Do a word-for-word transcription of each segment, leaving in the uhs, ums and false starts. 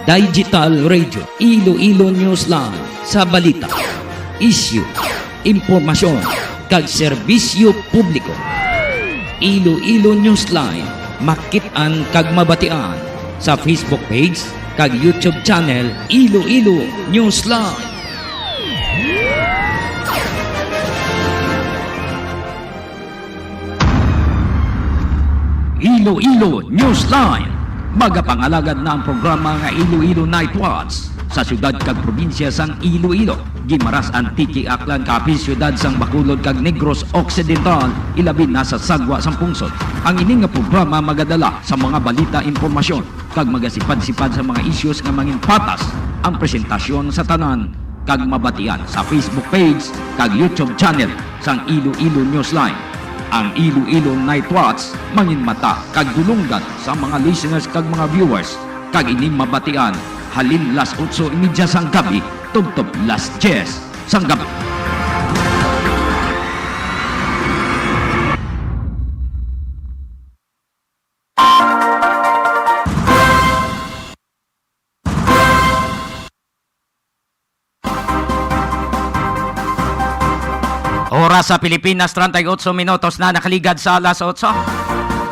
Digital Radio, Iloilo Newsline, sa balita, isyu, impormasyon, kag serbisyo publiko. Iloilo Newsline, makit-an kag mabatian sa Facebook page kag YouTube channel Iloilo Newsline. Iloilo Newsline. Magapangalagad na ang programa nga Iloilo Night Watch sa siyudad kag probinsya sang Iloilo, Guimaras, Antique, Aklan, Capiz, siyudad sang Bacolod kag Negros Occidental, ilabi na sa sagwa sang pungsod. Ang ini nga programa magadala sa mga balita, impormasyon, kag magasipad-sipad sa mga issues nga manginpatas. Ang presentasyon sa tanan kag mabatian sa Facebook page kag YouTube channel sang Iloilo Newsline. Ang Iloilo Night Watch manginmata kag dulonggan sa mga listeners kag mga viewers, kag ini mabatian halin las otso y media sang gabi tubtob las diyes sang gabi. Oras sa Pilipinas, treinta y ocho minutos na nakaligad sa alas otso.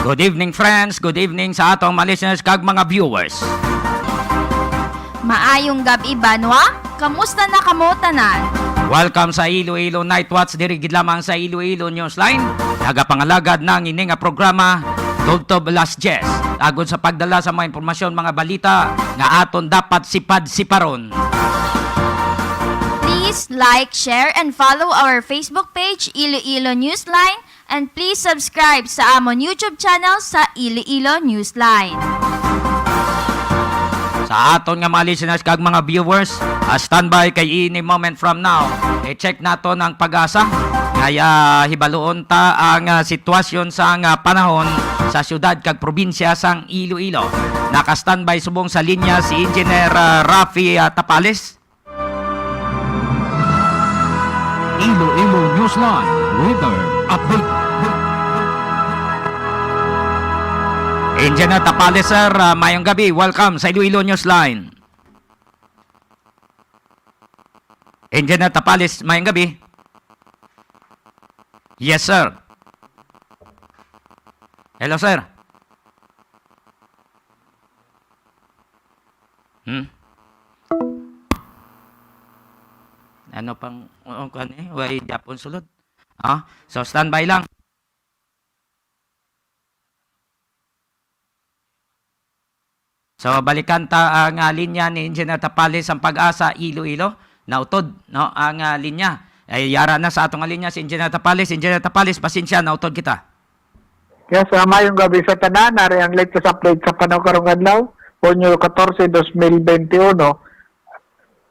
Good evening, friends. Good evening sa atong mga listeners kag mga viewers. Maayong gab-i, banwa. Kamusta na kamo tanan? Welcome sa Iloilo Night Watch, diri gid lamang sa Iloilo Newsline. Nagapangalagad na ang ini nga programa, tubtob las diyes, agod sa pagdala sa mga impormasyon, mga balita nga aton dapat sipad-siparon. Please like, share, and follow our Facebook page, Iloilo Newsline, and please subscribe sa amon YouTube channel sa Iloilo Newsline. Sa aton nga mga listeners kag mga viewers, ah, standby kay any moment from now, i-check naton ang PAGASA. Kaya hibaluon ta ang, ah, sitwasyon sa, ah, panahon sa siyudad kag probinsya sang Iloilo. Naka-standby subong sa linya si Engineer, ah, Rafi, ah, Tapales. Iloilo Newsline Weather Update. Engineer Tapales, sir, ah, mayong gabi. Welcome sa Iloilo Newsline. Engineer Tapales, mayong gabi. Yes, sir. Hello, sir. Hmm? Ano pang, o, kuwan eh? Way Japon sulod. Ah, so standby lang. So, balikan ta ang, ah, linya ni Engineer Tapales, ang PAGASA Iloilo. Nautod, no, ang, ah, linya. Ay, yara na sa ato nga linya si Engineer Tapales. Engineer Tapales, pasensya, nautod kita. Yes, ah, mayong gabi sa tanan. Nari ang latest update sa panahon karong adlaw, Hunyo katorse, dos mil bente uno.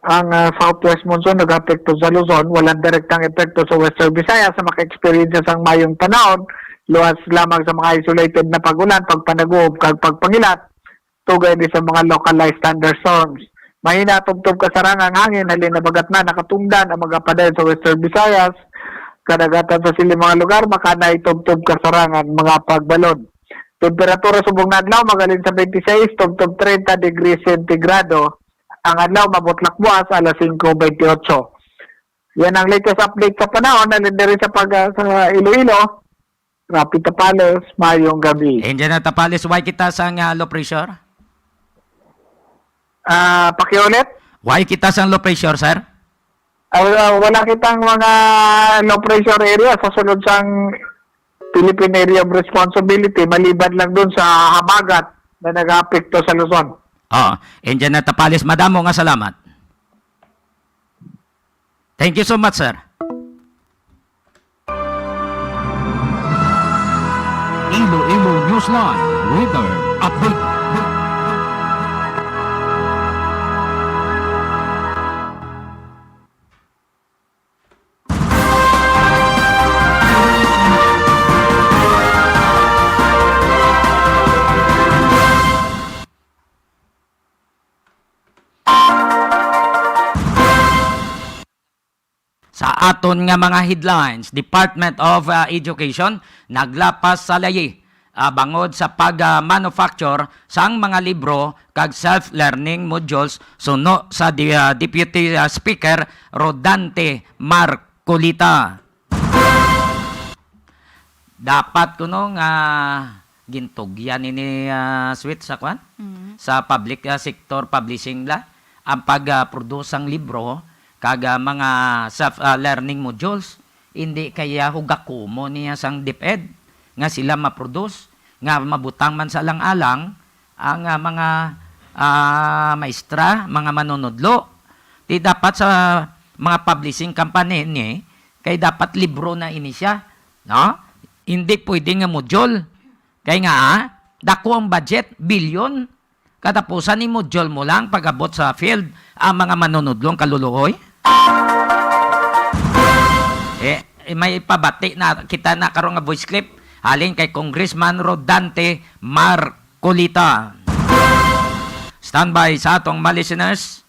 Ang, ah, southwest monsoon nag-apekto sa Luzon. Walang direktang epekto sa Western Visayas sa maka-experience sang mayong panahon, luwas lamang sa mga isolated na pag-ulan, pagpanaguob, kag pagpangilat, tugay ni sa mga localized thunderstorms. Mahina tubtob kasarang ang hangin, halin habagatnan nakatungdan ang mga padayon sa Western Visayas. Kadagatan sa siling mga lugar, makanay tubtob kasarang ang mga pagbalod. Temperatura subong na adlaw, magalin sa twenty-six tubtob thirty degrees centigrado. Ang adlaw, mabutlak buas, alas singko bentiocho. Yan ang latest update sa panahon, halin diri sa pag-, sa Iloilo. Rafi Tapales, mayong gabi. Engineer Tapales, why kita sang, ah, low pressure? Ah, pakiulit? Why kita sang low pressure, sir? Ah, wala, wala kitang mga low pressure area sa sulod sang Philippine Area of Responsibility, maliban lang dun sa habagat na nag-aapekto sa Luzon. Oo. Engineer Tapales, madamo nga salamat. Thank you so much, sir. Iloilo Newsline Weather Update. Sa aton nga mga headlines, Department of, ah, Education naglapas sa layi ah, bangod sa pag, ah, manufacture sang mga libro kag self-learning modules suno sa di-, ah, Deputy, ah, Speaker Rodante Marcoleta. Dapat kuno nga gintugyan ini, ah, Sweet, sa kwan? Mm. Sa public, ah, sector publishing la ang pag, ah, produce sang libro kag, ah, mga self, ah, learning modules. Hindi kaya hugakumo niya sang DepEd nga sila ma-produce, nga mabutang man sa alang-alang ang, ah, mga, ah, maestra, mga manunudlo. Di dapat sa mga publishing company ni, kay dapat libro na ini siya, no? Hindi pwede nga module. Kay nga, ah, dako ang budget, bilyon. Katapusan ni module mo lang pag-abot sa field ang mga manunudlo ang kaluluoy. Eh, eh, may pabati na kita na karon nga voice clip halin kay Congressman Rodante Marcoleta. Standby sa atong mga listeners.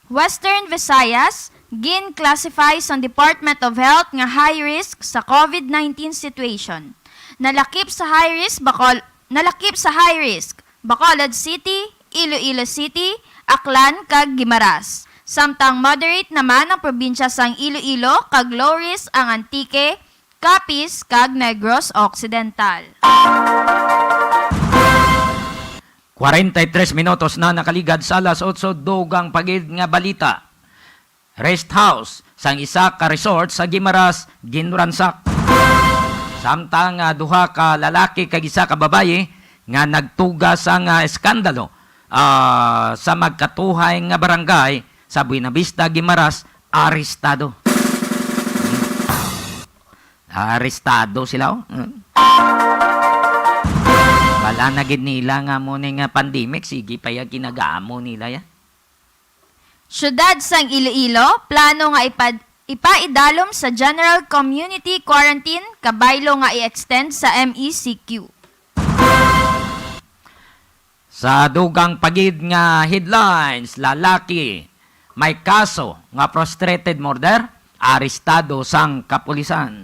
Western Visayas, gin-classify sang Department of Health nga high risk sa COVID nineteen situation. Nalakip sa high risk Bacol-, nalakip sa high risk Bacolod City, Iloilo City, Aklan, kag Guimaras. Samtang moderate naman ang probinsya sang Iloilo kag low risk ang Antique, Capiz, kag Negros Occidental. Kwarenta y tres minutos na nakaligad sa alas otso, dugang pa gid nga balita. Rest house sang isa ka resort sa Guimaras ginransak. Samtang, ah, duha ka lalaki kag isa ka babayi nga nagtuga sang, ah, eskandalo, ah, sa magkatuhay nga barangay sa Buenavista, Guimaras, arestado. Arestado sila, oh. Bala na gid nila nga mo ni nga pandemic, sige pa ya ginagamo nila ya. Siyudad sang Iloilo, plano nga ipad-, ipaidalom sa General Community Quarantine, kabaylo nga i-extend sa M E C Q. Sa dugang pa gid nga headlines, lalaki may kaso nga frustrated murder, arestado sang kapulisan.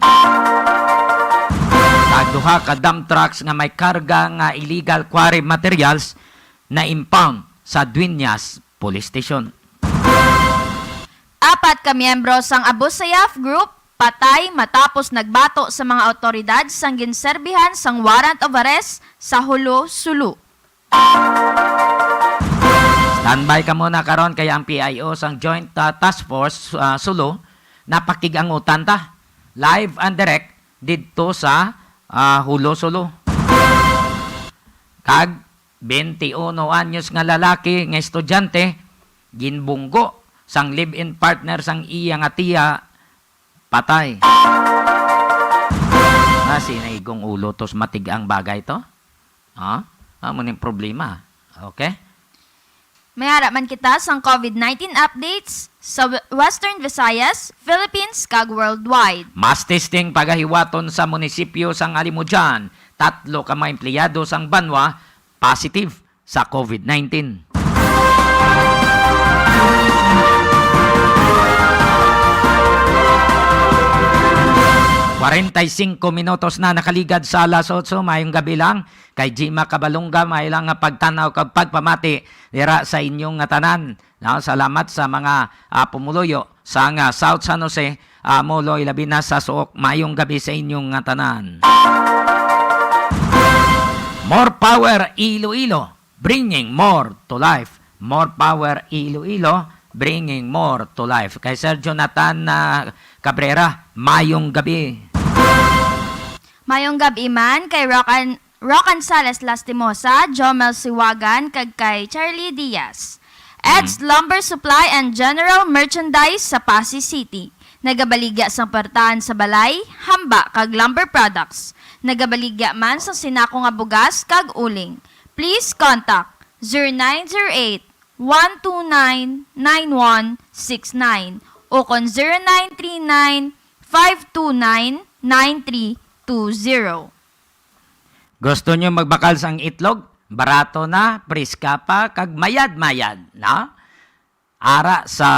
Kag duha ka dump trucks nga may karga nga illegal quarry materials na-impound sa Dueñas Police Station. Apat ka miyembro sang Abu Sayyaf Group patay matapos nagbato sa mga awtoridad sang ginserbihan sang warrant of arrest sa Jolo, Sulu. Standby kamo na karon kay ang P I O sang Joint, ah, Task Force, ah, Sulu, napakig-angutan ta. Live and direct didto sa, ah, Jolo, Sulu. Kag twenty-uno anyos nga lalaki nga estudyante, ginbunggo sang live-in partner sang iya nga tiya, patay. Ah, sinaigong ulo to sa matig-ang bagay to. Ha? Amo ning problema. Okay? May ara man kita sang COVID nineteen updates sa W-, Western Visayas, Philippines, kag worldwide. Mass testing pagahiwaton sa munisipyo sang Alimodian. Tatlo ka mga empleyado sang banwa positive sa COVID nineteen. Kwarenta y singko minutos na nakaligad sa alas otso. Mayong gabi lang kay Jima Cabalunga. May lang nga pagtanaw kag pagpamati dira sa inyong nga tanan. No, salamat sa mga, ah, pumuluyo sa nga South San Jose, ah, Molo, ilabi na sa Suok. Mayong gabi sa inyong nga tanan. More power, Iloilo, bringing more to life. More power, Iloilo, bringing more to life. Kay Sir Jonathan, ah, Cabrera, mayong gabi. Mayong gabi man kay Rock and Rock Ansales Lastimosa, Jomel Siwagan, kag kay Charlie Diaz. Ed's Mm. Lumber Supply and General Merchandise sa Passi City. Nagabaligya sang pertahan sa balay, hamba, kag lumber products. Nagabaligya man sang sinako nga bugas kag uling. Please contact zero nine zero eight, one two nine, nine one six nine o kon zero nine three nine, five two nine, nine three two zero. Gusto nyo magbakal sang itlog? Barato na, preska pa, kag mayad-mayad, no? Ara sa,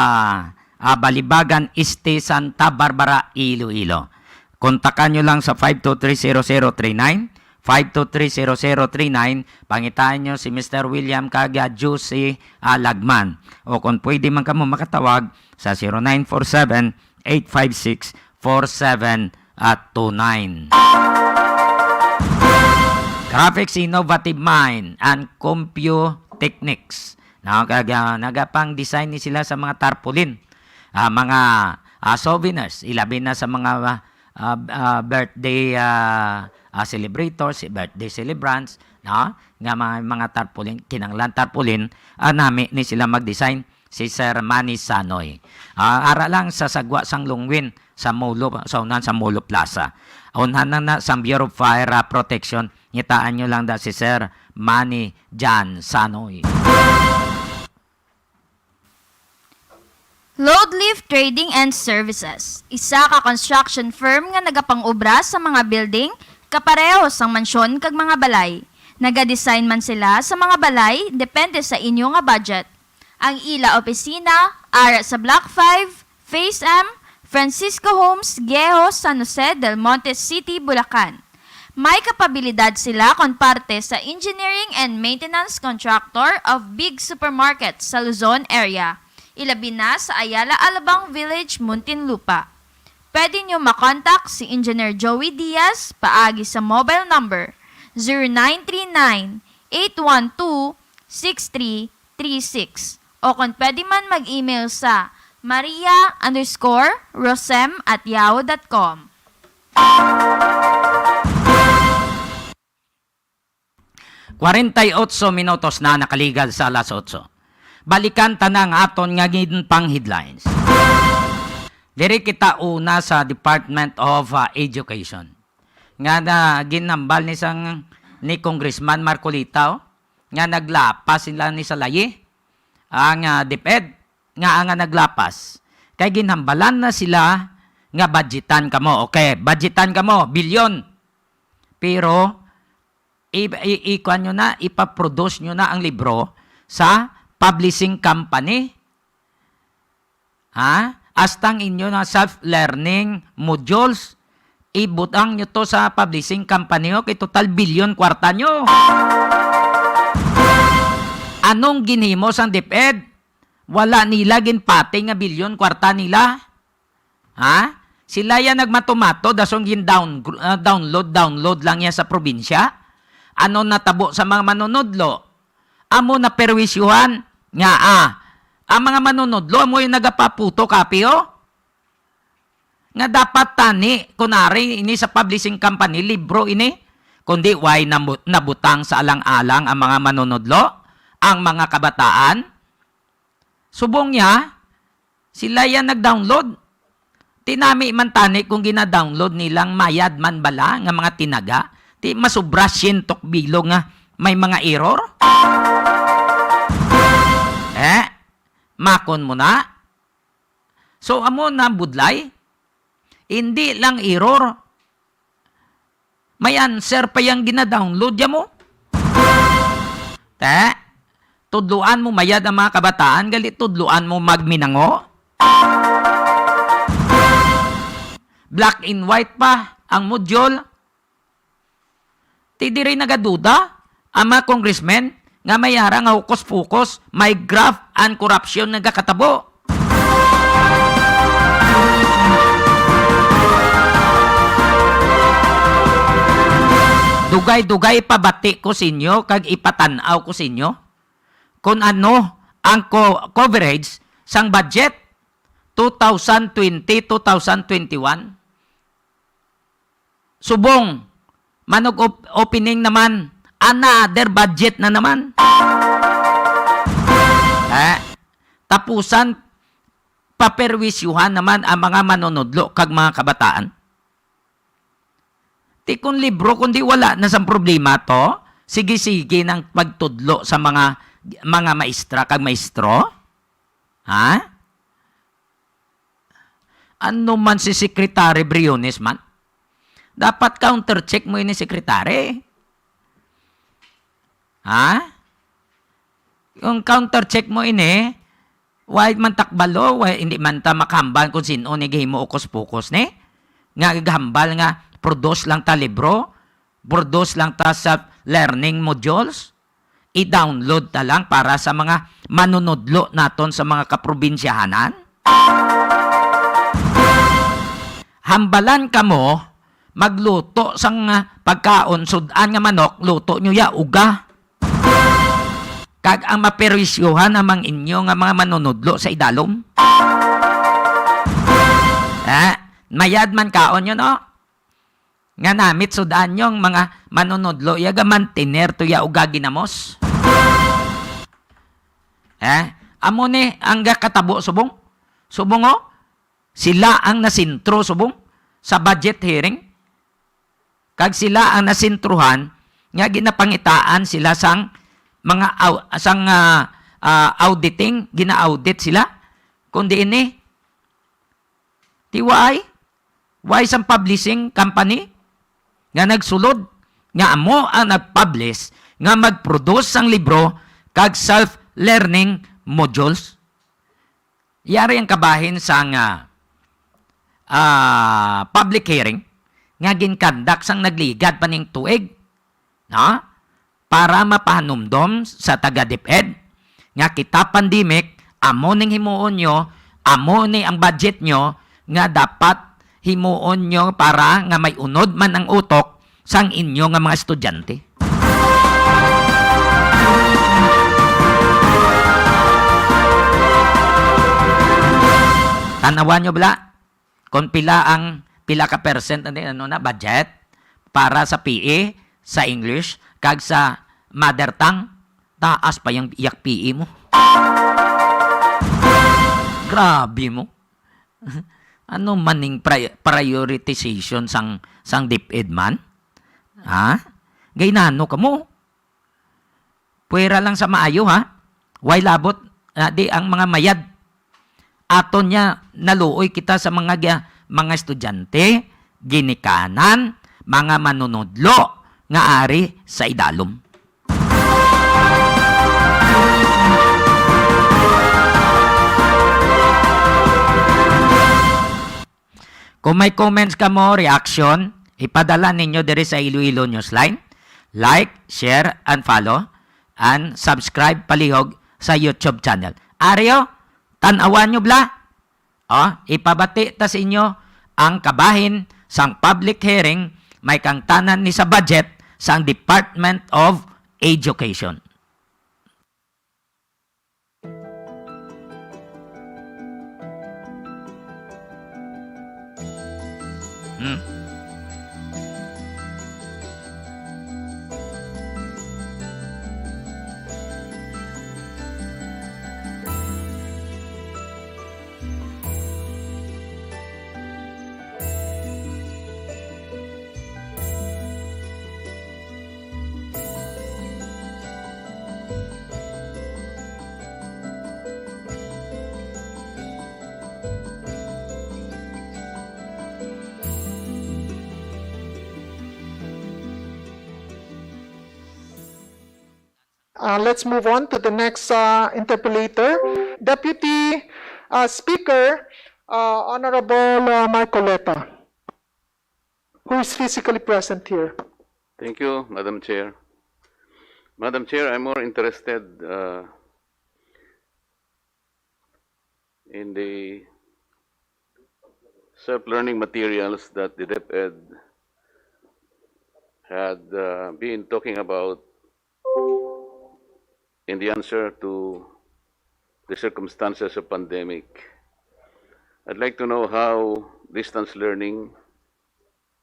ah, Balibagan Este, Santa Barbara, Iloilo. Kontakan nyo lang sa five two three zero zero three nine, five two three zero zero three nine. Pangitaan nyo si Mister William kag, ah, Juicy, ah, Lagman. O kung pwede man kamo makatawag sa zero nine four seven, eight five six, four seven two nine. Graphics Innovative Mind and Computechnics. No, kag, ah, nagapang-design ni sila sa mga tarpaulin, ah, mga, ah, souvenirs, ilabi na sa mga, ah, ah, birthday, ah, ah, celebrators, birthday celebrants, no, nga mga, mga tarpaulin, kinahanglan tarpaulin, ah, nami ni sila mag-design si Sir Manny Sanoy. Ah, ara lang sa sagwa sang Longwin sa Molo, sa unahan sa Molo Plaza. Unahan na, na sang Bureau of Fire, ah, Protection, ngitaan nyo lang da si Sir Manny Jan Sanoy. Loadlift Trading and Services, isa ka construction firm nga nagapang-obra sa mga building kapareho sang mansyon kag mga balay. Nagadesign man sila sa mga balay depende sa inyo nga budget. Ang ila opisina ara sa Block five, Phase M, Francisco Homes, Guejo, San Jose del Monte City, Bulacan. May kapabilidad sila kon parte sa engineering and maintenance contractor of big supermarket sa Luzon area, ilabi na sa Ayala Alabang Village, Muntinlupa. Pwede nyo makontak si Engineer Joey Diaz paagi sa mobile number zero nine three nine, eight one two, six three three six, o kon pwede man mag-email sa maria underscore rosem at yahoo dot com. Kwarenta y otso minutos na nakaligad sa alas otso. Balikan ta na ang aton nga ginpang-headlines. Diri kita una sa Department of, ah, Education, nga na ginhambal ni sang, ni Congressman Marcoleta, oh, nga naglapas sila ni sa layi ang, ah, DepEd, nga, nga naglapas. Kay ginhambalan na sila nga budgetan kamo. Okay, budgetan kamo, bilyon. Pero, i-, i-, ikuan nyo na, ipaproduce nyo na ang libro sa publishing company. Ha? Hasta ang inyo na self-learning modules, ibutang nyo to sa publishing company, oh, kay total bilyon kwarta nyo. Anong ginhimo sang DepEd? Wala nila ginpati nga bilyon kwarta nila. Ha? Sila yan nagmatumato, dasong gin down, ah, download, download lang yan sa probinsya. Ano natabo sa mga manunudlo? Amo na perwisyuhan nga, ah, ang mga manunudlo, amo yung nagapaputo kapi, oh. Nga dapat tani, kunari ini sa publishing company, libro ini, kundi way namu-, nabutang sa alang-alang ang mga manunudlo, ang mga kabataan. Subong niya, sila yan nag-download. Ti nami man tani kung gina-download nilang mayad man bala nga mga tinaga, ti masubra syentok bilog nga may mga error. Eh, makon mo na. So, amo na budlay. Hindi lang error. May answer pa yang gina-download ya mo. Te, tudloan mo mayad ang mga kabataan, gali tudloan mo magminango. Black and white pa ang module. Ti diri nagaduda ang mga congressmen nga may ara nga hokus-pokus, may graft and corruption nagakatabo. Dugay-dugay pabati ko sa inyo kag ipatan-aw ko sa inyo kung ano ang co-, coverage sang budget two thousand twenty, two thousand twenty-one. Subong, manog op-, opening naman, another budget na naman. Eh, tapusan, paperwisyuhan naman ang mga manunudlo kag mga kabataan. Ti kun libro, kundi wala na sang problema to, sige-sige nang pagtudlo sa mga, mga maestra kag maestro. Ha? Ano man si Secretary Briones man? Dapat counter-check mo ini, Secretary. Ha? Yung counter-check mo ini, why man takbalo, why hindi man ta makahambal kung sino ni gihimo ukos-pukos ni? Nga gahambal nga produce lang ta libro, Produce lang ta sa learning modules. I-download ta lang para sa mga manunudlo naton sa mga kaprobinsyahanan. Hambalan kamo magluto sang, ah, pagkaon, sud-an nga manok, luto nyo ya uga. Kag ang maperisyohan amang inyo nga mga manunudlo sa idalom. Eh, mayad man kaon nyo, no? Nga namit sud-an nyo ang mga manunudlo, ya ga mantener to ya uga ginamos. Eh, amo ni ang gakatabo subong. Subong, oh, sila ang nasentro subong sa budget hearing. Kag sila ang nasentruhan nga ginapangitaan sila sang mga au-, sang, ah, ah, auditing, gina-audit sila. Kundi ini, ti why? Why sang publishing company nga nagsulod nga amo ang nag-publish nga mag-produce sang libro kag self-learning modules? Yari ang kabahin sang, ah, ah, public hearing nga ginkandak sang nagligad pa ning tuig, no? Para mapahanumdom sa taga DepEd nga kita pandemic, amo ning himuon nyo, amo ni ang budget nyo nga dapat himuon nyo para nga may unod man ang utok sang inyo nga mga estudyante. Tanawan nyo bala kung pila ang, pila ka percent, ano, ano na, budget para sa P E, sa English, kag sa mother tongue. Taas pa yung iyak P E mo. Grabe mo. Ano man ning pri-, prioritization sang, sang DepEd man? Ha? Gainano kamo? Pwera lang sa maayo, ha? Way labot, ah, di ang mga mayad. Aton niya, naluoy kita sa mga gi-, mga estudyante, ginikanan, mga manunudlo nga ari sa idalom. Kung may comments kamo, reaction, ipadala ninyo diri sa Iloilo Newsline. Like, share, and follow, and subscribe palihog sa YouTube channel. Aryo, tan-awan nyo bala. Oh, ipabati ta sa inyo ang kabahin sang public hearing may kangtanan ni sa budget sang Department of Education. Hmm. Uh, let's move on to the next, uh, interpellator. Deputy, uh, Speaker, uh, Honorable, uh, Marcoleta, who is physically present here. Thank you, Madam Chair. Madam Chair, I'm more interested, uh, in the self-learning materials that the DepEd had, uh, been talking about in the answer to the circumstances of pandemic. I'd like to know how distance learning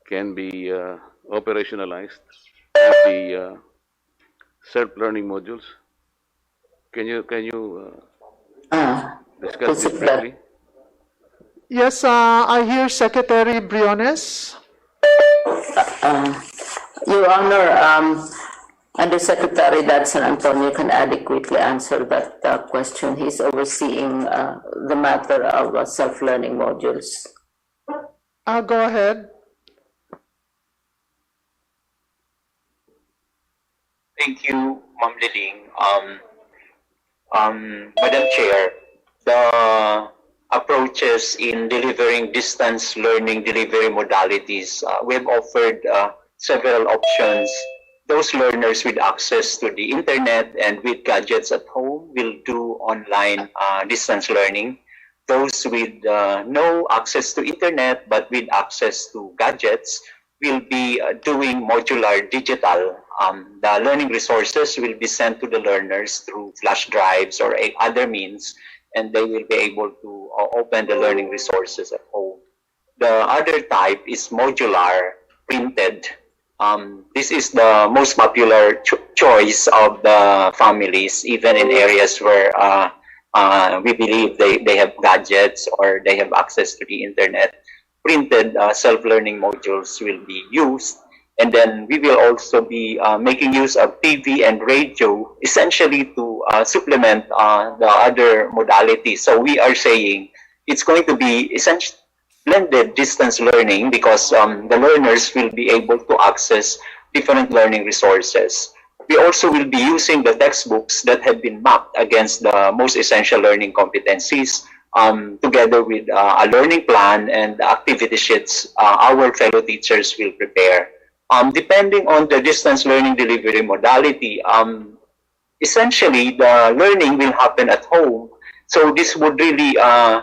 can be, uh, operationalized with the, uh, self-learning modules. Can you, can you, uh, Ah, discuss this Principal. Briefly? Yes, uh, I hear Secretary Briones. Uh, Your Honor, um, Undersecretary Dadson Antonio can adequately answer that, uh, question. He's overseeing, uh, the matter of, uh, self-learning modules. Uh, go ahead. Thank you, Ma'am Liling. Um, um, Madam Chair, the approaches in delivering distance learning delivery modalities, uh, we have offered, uh, several options. Those learners with access to the internet and with gadgets at home will do online uh, distance learning. Those with uh, no access to internet but with access to gadgets will be uh, doing modular digital. Um, the learning resources will be sent to the learners through flash drives or a- other means, and they will be able to uh, open the learning resources at home. The other type is modular, printed. Um, this is the most popular cho- choice of the families, even in areas where uh, uh, we believe they, they have gadgets or they have access to the internet. Printed uh, self-learning modules will be used. And then we will also be uh, making use of T V and radio, essentially to uh, supplement uh, the other modalities. So we are saying it's going to be essentially blended distance learning because um, the learners will be able to access different learning resources. We also will be using the textbooks that have been mapped against the most essential learning competencies um, together with uh, a learning plan and activity sheets uh, our fellow teachers will prepare. Um, depending on the distance learning delivery modality, um, essentially the learning will happen at home. So this would really uh,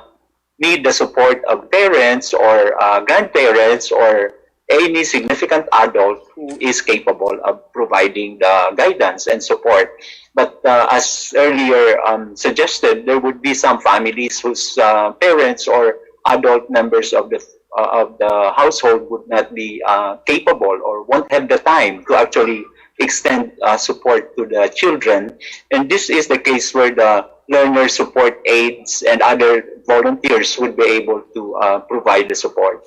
need the support of parents or uh, grandparents or any significant adult who is capable of providing the guidance and support. But uh, as earlier um, suggested, there would be some families whose uh, parents or adult members of the uh, of the household would not be uh, capable or won't have the time to actually extend uh, support to the children. And this is the case where the learner support aides and other volunteers would be able to uh, provide the support.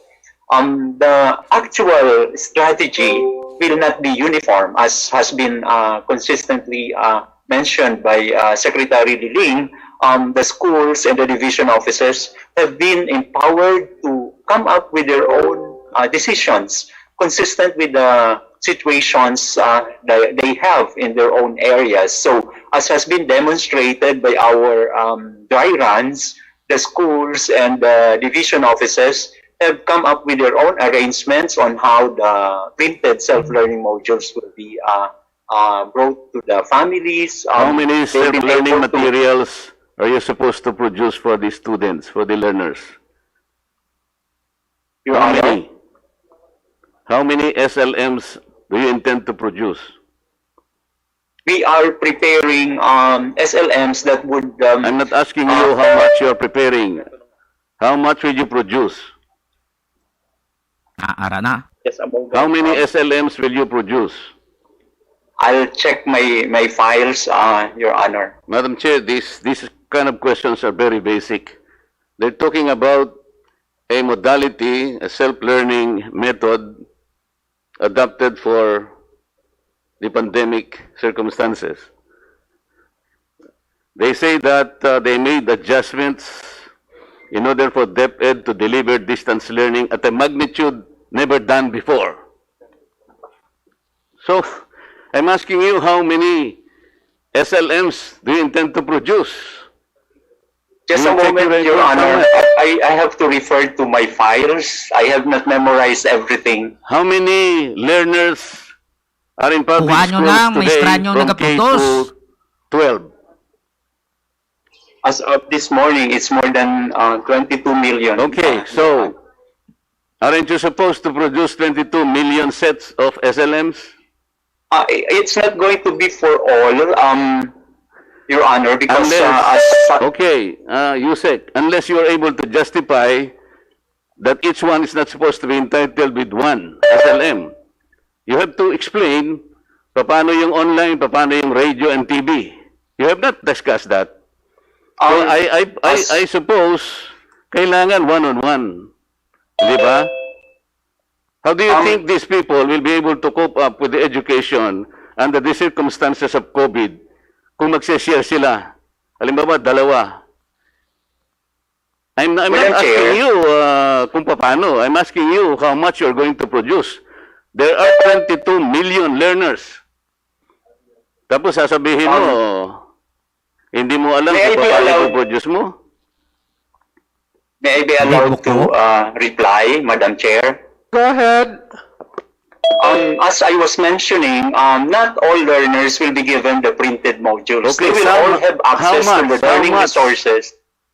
Um, the actual strategy will not be uniform, as has been uh, consistently uh, mentioned by uh, Secretary Liling. Um, the schools and the division offices have been empowered to come up with their own uh, decisions consistent with the situations uh, that they have in their own areas. So, as has been demonstrated by our um, dry runs, the schools and the division offices have come up with their own arrangements on how the printed self-learning modules will be uh, uh, brought to the families. How Um, many they've been self-learning able to materials are you supposed to produce for the students, for the learners? Your How Honor, many? How many S L Ms do you intend to produce? We are preparing um, S L Ms that would um, I'm not asking you how much you are preparing. How much will you produce? Ah, ara na. Just a moment. How many Um, S L Ms will you produce? I'll check my my files, uh, Your Honor. Madam Chair, these these kind of questions are very basic. They're talking about a modality, a self-learning method adapted for the pandemic circumstances. They say that uh, they made adjustments in order for DepEd to deliver distance learning at a magnitude never done before. So, I'm asking you, how many S L Ms do you intend to produce? Just You a check moment, your Your report, Honor. Thomas. I, I have to refer to my files. I have not memorized everything. How many learners are in public Kuha nyo schools lang, may today estranyo from K nagaputos. to twelve? As of this morning, it's more than uh, twenty-two million. Okay, Uh, so aren't you supposed to produce twenty-two million sets of S L Ms? Uh, i- it's not going to be for all, um, Your Honor, because Unless, uh, as okay, uh, Yusek, unless you are able to justify that each one is not supposed to be entitled with one S L M, you have to explain paano yung online, paano yung radio and T V. You have not discussed that. So um, I, I, I, as- I suppose kailangan one-on-one. Di ba? How do you Um, think these people will be able to cope up with the education under the circumstances of COVID kung magse-share sila? Halimbawa, dalawa. I'm, I'm not Madam asking Chair. you uh, kung paano. I'm asking you how much you're going to produce. There are twenty-two million learners. Tapos sasabihin mo, hindi mo alam May I kung be paano allowed- i-produce mo? May I be allowed to uh, reply, Madam Chair? Go ahead. Um, as I was mentioning, um, not all learners will be given the printed modules. Okay, They will some, all have how access to much? the How learning much? resources.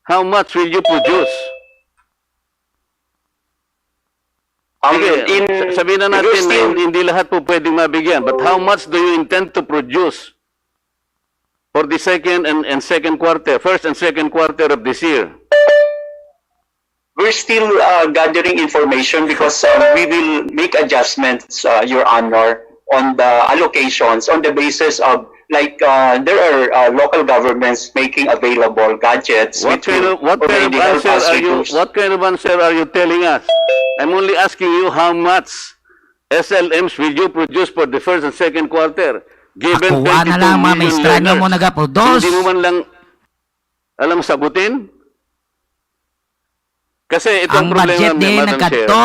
How much will you produce? Um, Sige, in, sa- sabihin na we're natin na still hindi lahat po pwedeng mabigyan, but how much do you intend to produce for the second and, and second quarter, first and second quarter of this year? We're still uh, gathering information because uh, we will make adjustments, uh, Your Honor, on the allocations on the basis of, like, uh, there are uh, local governments making available gadgets What which kind will of what kind of already help answer us are you reduce. what kind of answer are you telling us? I'm only asking you how much S L Ms will you produce for the first and second quarter? Given Ako, wala na lang, ma'am. twenty-two million Extraño mo learners, nagaproduce. hindi mo man lang alam sagutin? Kasi itong Ang problema, budget din Madam Chair, nagkadto.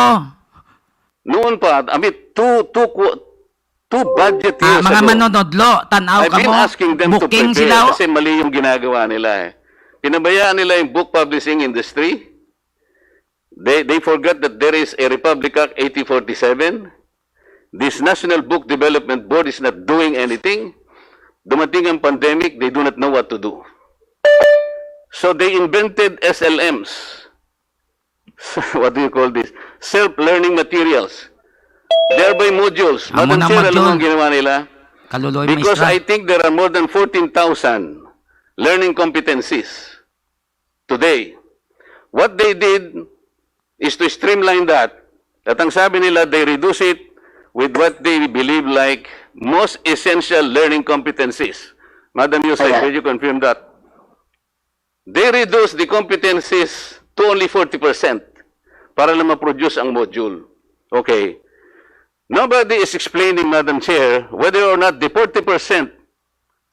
Noon pa, I mean, two, two, qu- two budget Ah, years mga ago, manonodlo, tan-aw I've been kamo, asking them to booking prepare sila, oh. kasi mali yung ginagawa nila eh. Pinabayaan nila yung book publishing industry. They, they forgot that there is a Republic Act eighty forty-seven. This National Book Development Board is not doing anything. Dumating ang pandemic, they do not know what to do. So they invented S L Ms. What do you call this? Self-learning materials. They are by modules. Amo Madam na Chair, alam mo module. ang ginawa nila? Kaluluoy, Because maestra. I think there are more than fourteen thousand learning competencies today. What they did is to streamline that. At ang sabi nila, they reduce it with what they believe like most essential learning competencies. Madam Yusay, Ayan. could you confirm that? They reduce the competencies to only forty percent para lang ma-produce ang module. Okay. Nobody is explaining, Madam Chair, whether or not the forty percent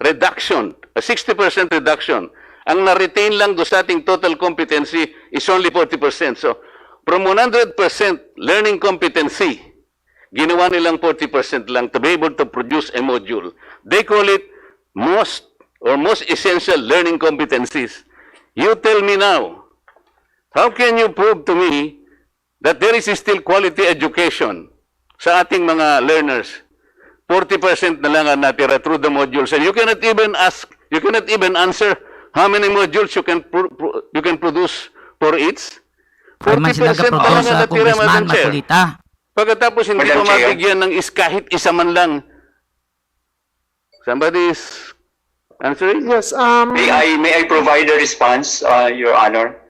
reduction, a sixty percent reduction, ang na-retain lang do sa ating total competency is only forty percent. So, from one hundred percent learning competency, ginawa nilang forty percent lang to be able to produce a module. They call it most or most essential learning competencies. You tell me now, how can you prove to me that there is still quality education sa ating mga learners? Forty percent na lang ang natira through the modules. And you cannot even ask, you cannot even answer how many modules you can pro- pro- you can produce for each. Kay man sila Forty percent pa lang gaproduce ang sa natira, Congressman, Madam Chair. Marcoleta. Pagkatapos hindi Madam mo Chair. mabigyan ng is kahit isa man lang. Somebody is answering? Yes, um, May I, may I provide a response, uh, Your Honor?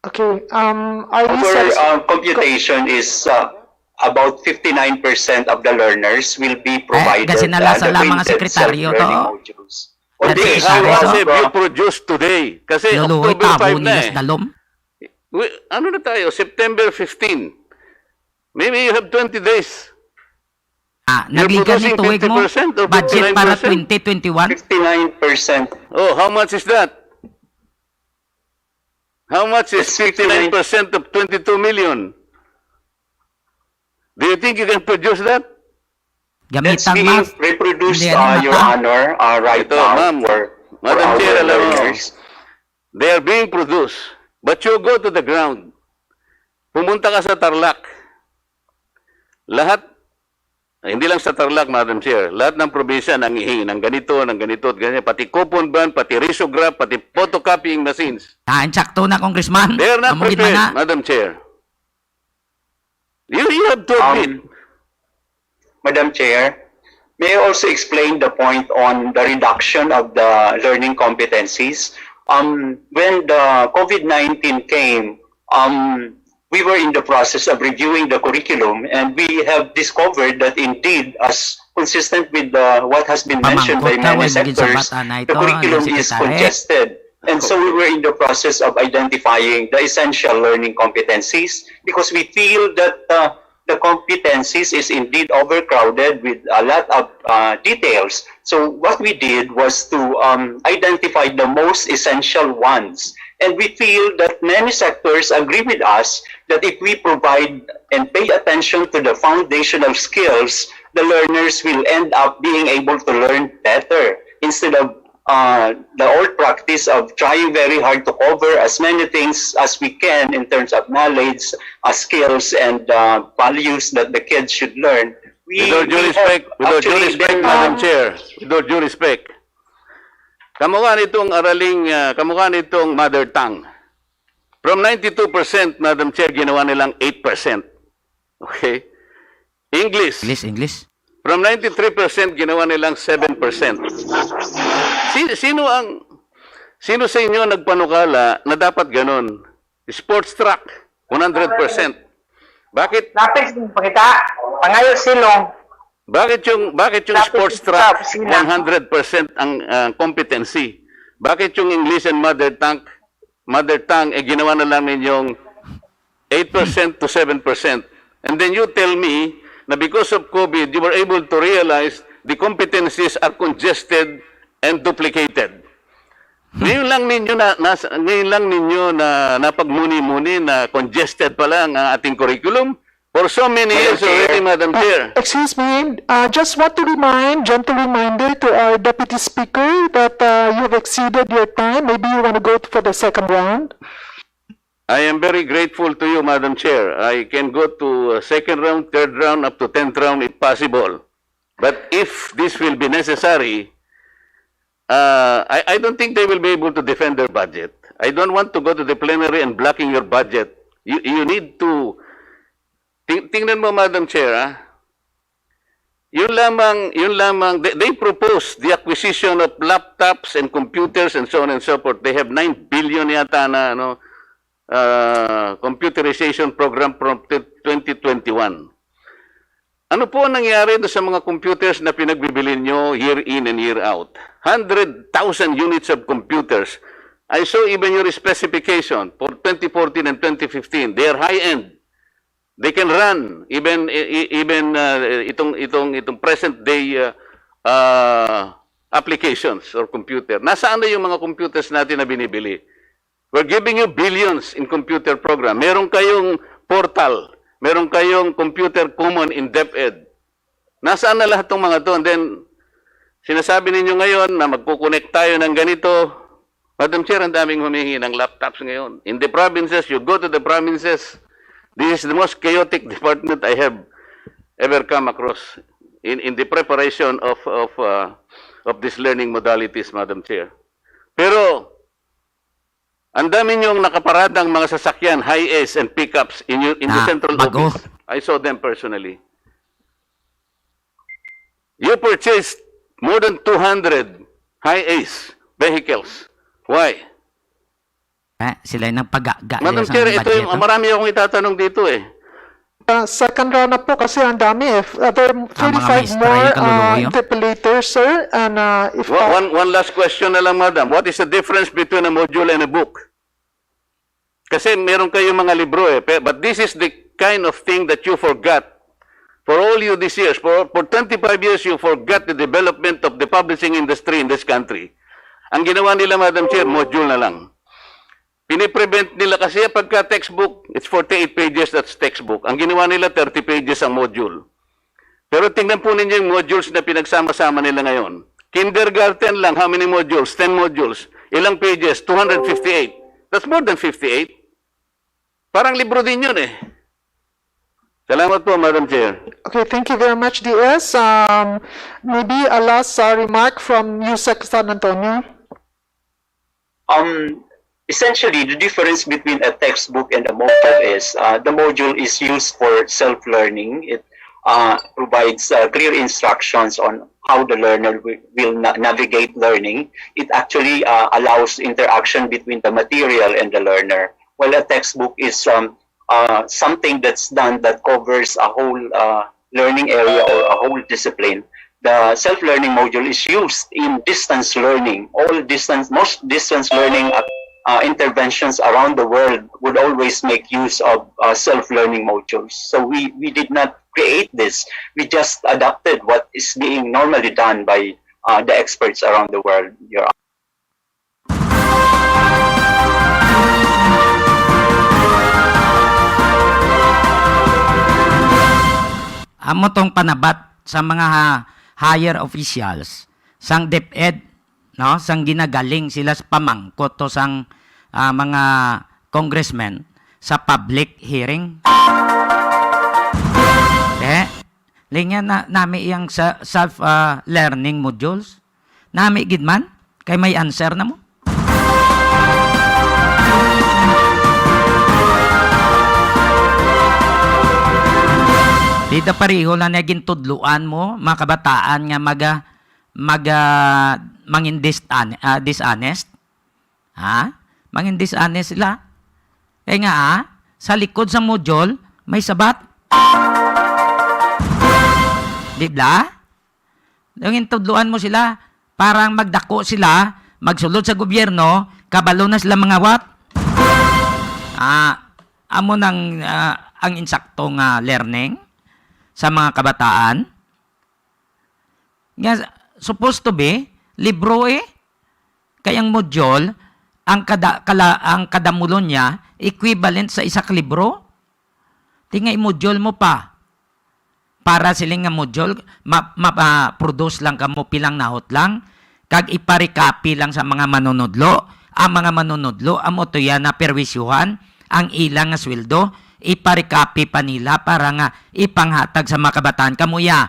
Okay, um, are we Our satisfied? uh, computation is uh, about fifty-nine percent of the learners will be Eh, provided kasi uh, nalasa the lang mga printed sekretaryo to, self-learning oh. modules. Kasi Hindi, how how much have you produced today? Kasi Luluoy October tabo five na nila eh. sa dalom. Wi- ano na tayo? September fifteen. Maybe you have twenty days. Ah, You're nagikan ni producing tuig mo, fifty percent or budget para fifty-nine percent? twenty twenty-one? Fifty-nine percent. Oh, how much is that? How much is It's fifty-nine percent of twenty-two million? Do you think you can produce that? That's Gamitang being math. reproduced, Hindi yan uh, Your mata. Honor, uh, right Ito, now ma'am. for, for Madam our Chair, alam mo, learners. They are being produced. But you go to the ground. Pumunta ka sa Tarlac. Lahat, hindi lang sa Tarlac, Madam Chair, lahat ng probinsya nangihingi ng ganito, ng ganito, at ganyan, pati coupon van, pati risograph, pati photocopying machines. Ah, insakto na, Congressman. They are not Amo gid prepared, na nga. Madam Chair. You, you have to admit. Um, Madam Chair, may I also explain the point on the reduction of the learning competencies? Um, when the COVID nineteen came, um, we were in the process of reviewing the curriculum, and we have discovered that indeed, as consistent with the, what has been mentioned by Pamangkot ka, many way mo gid sectors, sabat, anay the to, curriculum yung is sekretary. congested. And so we were in the process of identifying the essential learning competencies because we feel that uh, the competencies is indeed overcrowded with a lot of uh, details. So what we did was to um, identify the most essential ones. And we feel that many sectors agree with us that if we provide and pay attention to the foundational skills, the learners will end up being able to learn better instead of uh, the old practice of trying very hard to cover as many things as we can in terms of knowledge, uh, skills, and uh, values that the kids should learn. With all due respect, with all due respect, Madam Chair, with all due respect, kamukha nitong araling, ah, kamukha nitong mother tongue. From ninety-two percent, Madam Chair, ginawa nilang eight percent. Okay? English. English, English. From ninety-three percent, ginawa nilang seven percent. Si-, sino ang, sino sa inyo nagpanukala na dapat ganon? Sports track, one hundred percent. Bakit? Lapis ng pakita, pangayo silong. Bakit yung, bakit yung sports track, one hundred percent ang, ah, competency? Bakit yung English and mother tongue, mother tongue, eh, ginawa na lang ninyong eight percent to seven percent? And then you tell me na because of COVID, you were able to realize the competencies are congested and duplicated. Ngayon lang ninyo na, nas-, ngayon lang ninyo na napagmuni-muni na congested pala ang, ah, ating curriculum for so many years already, Madam Chair. Excuse me, uh, just want to remind, gentle reminder to our Deputy Speaker that, uh, you have exceeded your time. Maybe you wanna go for the second round. I am very grateful to you, Madam Chair. I can go to, uh, second round, third round, up to tenth round if possible. But if this will be necessary, uh, I, I don't think they will be able to defend their budget. I don't want to go to the plenary and blocking your budget. You, you need to, ting-, tingnan mo, Madam Chair, ah. Yun lamang, yun lamang, they, they propose the acquisition of laptops and computers and so on and so forth. They have nine billion yata na, ano, uh, computerization program from t-, twenty twenty-one. Ano po ang nangyari do sa mga computers na pinagbibili nyo year in and year out? Hundred thousand units of computers. I saw even your specification for twenty fourteen and twenty fifteen. They are high-end. They can run even, e-, e-, even, uh, itong, itong, itong present day, uh, uh, applications or computer. Nasaan na yung mga computers natin na binibili? We're giving you billions in computer program. Meron kayong portal. Meron kayong computer common in DepEd. Nasaan na lahat tong mga to? And then, sinasabi ninyo ngayon na magko-connect tayo ng ganito. Madam Chair, ang daming humihingi ng laptops ngayon. In the provinces, you go to the provinces, this is the most chaotic department I have ever come across in, in the preparation of, of, uh, of these learning modalities, Madam Chair. Pero, ang dami niyong nakaparadang mga sasakyan, Hiace and pickups in, your, in the Ah, central bag-o. Office. I saw them personally. You purchased more than two hundred Hiace vehicles. Why? Eh, sila yung nagpagaga Madam nila sa Chair, ito budget, yung, no? Marami akong itatanong dito eh. Uh, second round na po kasi ang dami eh. F-, uh, there are Ang mga thirty-five maestra more, yung kaluluwa uh, yun. Interpolator, sir. And, uh, if, Wa-, uh, one, one last question na lang, madam. What is the difference between a module and a book? Kasi meron kayong mga libro eh. Pe-, but this is the kind of thing that you forgot. For all you these years, for, for twenty-five years, you forgot the development of the publishing industry in this country. Ang ginawa nila, Madam Chair, module na lang. Piniprevent nila kasi pagka textbook, it's forty-eight pages, that's textbook. Ang ginawa nila, thirty pages ang module. Pero tingnan po ninyo yung modules na pinagsama-sama nila ngayon. Kindergarten lang, how many modules? Ten modules. Ilang pages? Two hundred fifty-eight. That's more than fifty-eight. Parang libro din yun eh. Salamat po, Madam Chair. Okay, thank you very much, D S. Um, maybe a last, uh, remark from USEC San Antonio. Um, essentially, the difference between a textbook and a module is, uh, the module is used for self-learning. It, uh, provides, uh, clear instructions on how the learner wi-, will na-, navigate learning. It actually, uh, allows interaction between the material and the learner, while a textbook is, um, uh, something that's done that covers a whole, uh, learning area or a whole discipline. The self-learning module is used in distance learning. All distance, most distance learning, uh, uh, interventions around the world would always make use of, uh, self-learning modules. So we, we did not create this. We just adapted what is being normally done by, uh, the experts around the world, Your Honor. Amo tong panabat sa mga ha-, higher officials sang DepEd, no, sang ginagaling sila sa pamangkot to sang, ah, mga congressmen sa public hearing. Eh, Linya na, nami iyang sa, self, ah, learning modules. Nami gid man, kay may answer na mo. Dito pareho lang na gintudluan mo, mga kabataan nga maga, maga, mangin distan-, ah, dishonest. Ha? Mangin dishonest sila. Kaya nga, ah, sa likod sa module, may sabat. Di ba? Yung intudluan mo sila, parang magdako sila, magsulod sa gobyerno, kabalo na sila mangawat. Ah, amo nang, ah, ang insakto nga learning sa mga kabataan. Nga, supposed to be, libro eh. Kay ang module, ang kada, kala, ang kada module niya, equivalent sa isa ka libro. Di nga i-module mo pa. Para siling nga module, ma-, ma-, ma-produce lang kamo pilang nahot lang, kag iparikapi lang sa mga manunudlo. Ang mga manunudlo, amo to yan na perwisyuhan, ang ilang nga sweldo, iparikapi pa nila para nga ipanghatag sa mga kabataan. Kamo ya,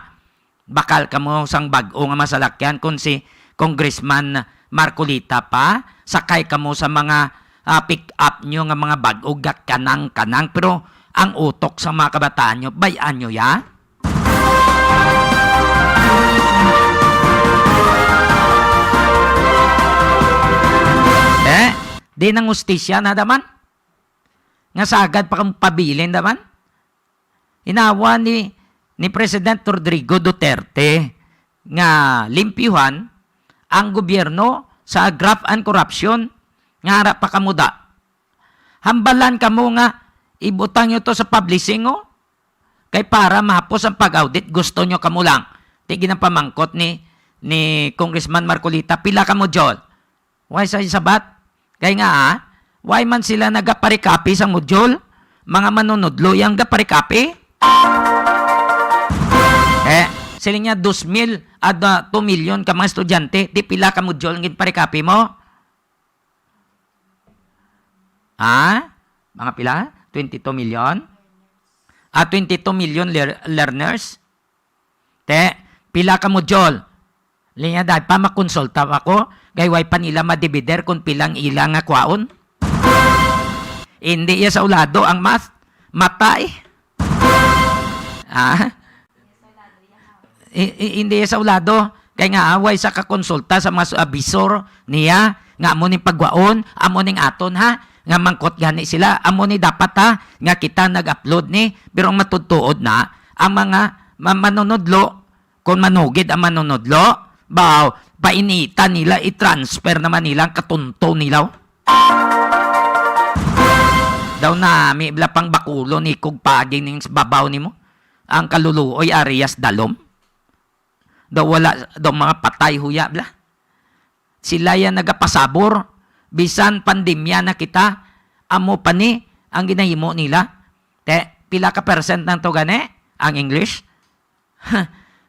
bakal kamo sang bag-o nga masalakyan kon si Congressman Marcoleta pa, sakay kamo sa mga, ah, pick-up nyo nga mga bag-o, gakanang-kanang, pero ang utok sa mga kabataan nyo, bay-an nyo ya? Eh, di nang hustisya na daman? Nga sagad pa kang pabilin daman? Hinawa ni, ni President Rodrigo Duterte nga limpyuhan ang gobyerno sa graft and corruption nga ara pa kamo da. Hambalan kamo nga ibutang nyo to sa publishing, oh. Kay para mahapos ang pag-audit, gusto nyo kamo lang. Di ginapamangkot ni, ni Congressman Marcoleta, pila ka module? Why sa sabat? Kay nga, ah, why man sila nagaparikapi sa module? Mga manunudlo yang gaparikapi? Eh, sila niya dos mil at, ah, two million ka mga estudyante, di pila ka module ang ginparikapi mo? Ha? Mga pila? Twenty-two million? Ah, twenty-two million lear-, learners? Te, pila ka module? Linya, dahil pa makonsulta ako, kay way pa nila madivider kung pilang ila nga kwaon. Hindi iya sa ulado ang math. Mata eh. Ah? I-, i-, hindi iya sa ulado. Kay nga, ah, way sa kakonsulta sa mga su-, abisor niya, nga amo ning pagwaon, amo ning aton, ha? Nga mangkot gani sila, amo ni dapat, ha? Nga kita nag-upload ni, pero ang matutuod na, ang mga ma-, manunudlo, kung manugid ang manunudlo, baw, painitan nila, i-transfer naman nila ang katunto nila, oh. Daw nami bala pang bakulo ni kog paging ning sa babaw nimo. Ang kaluluoy, ariyas dalom. Daw wala, daw mga patay huya bala. Sila yan nagapasabor. Bisan pandemya na kita, amo pa ni ang ginahimo nila. Te, pila ka percent nang to gani? Ang English?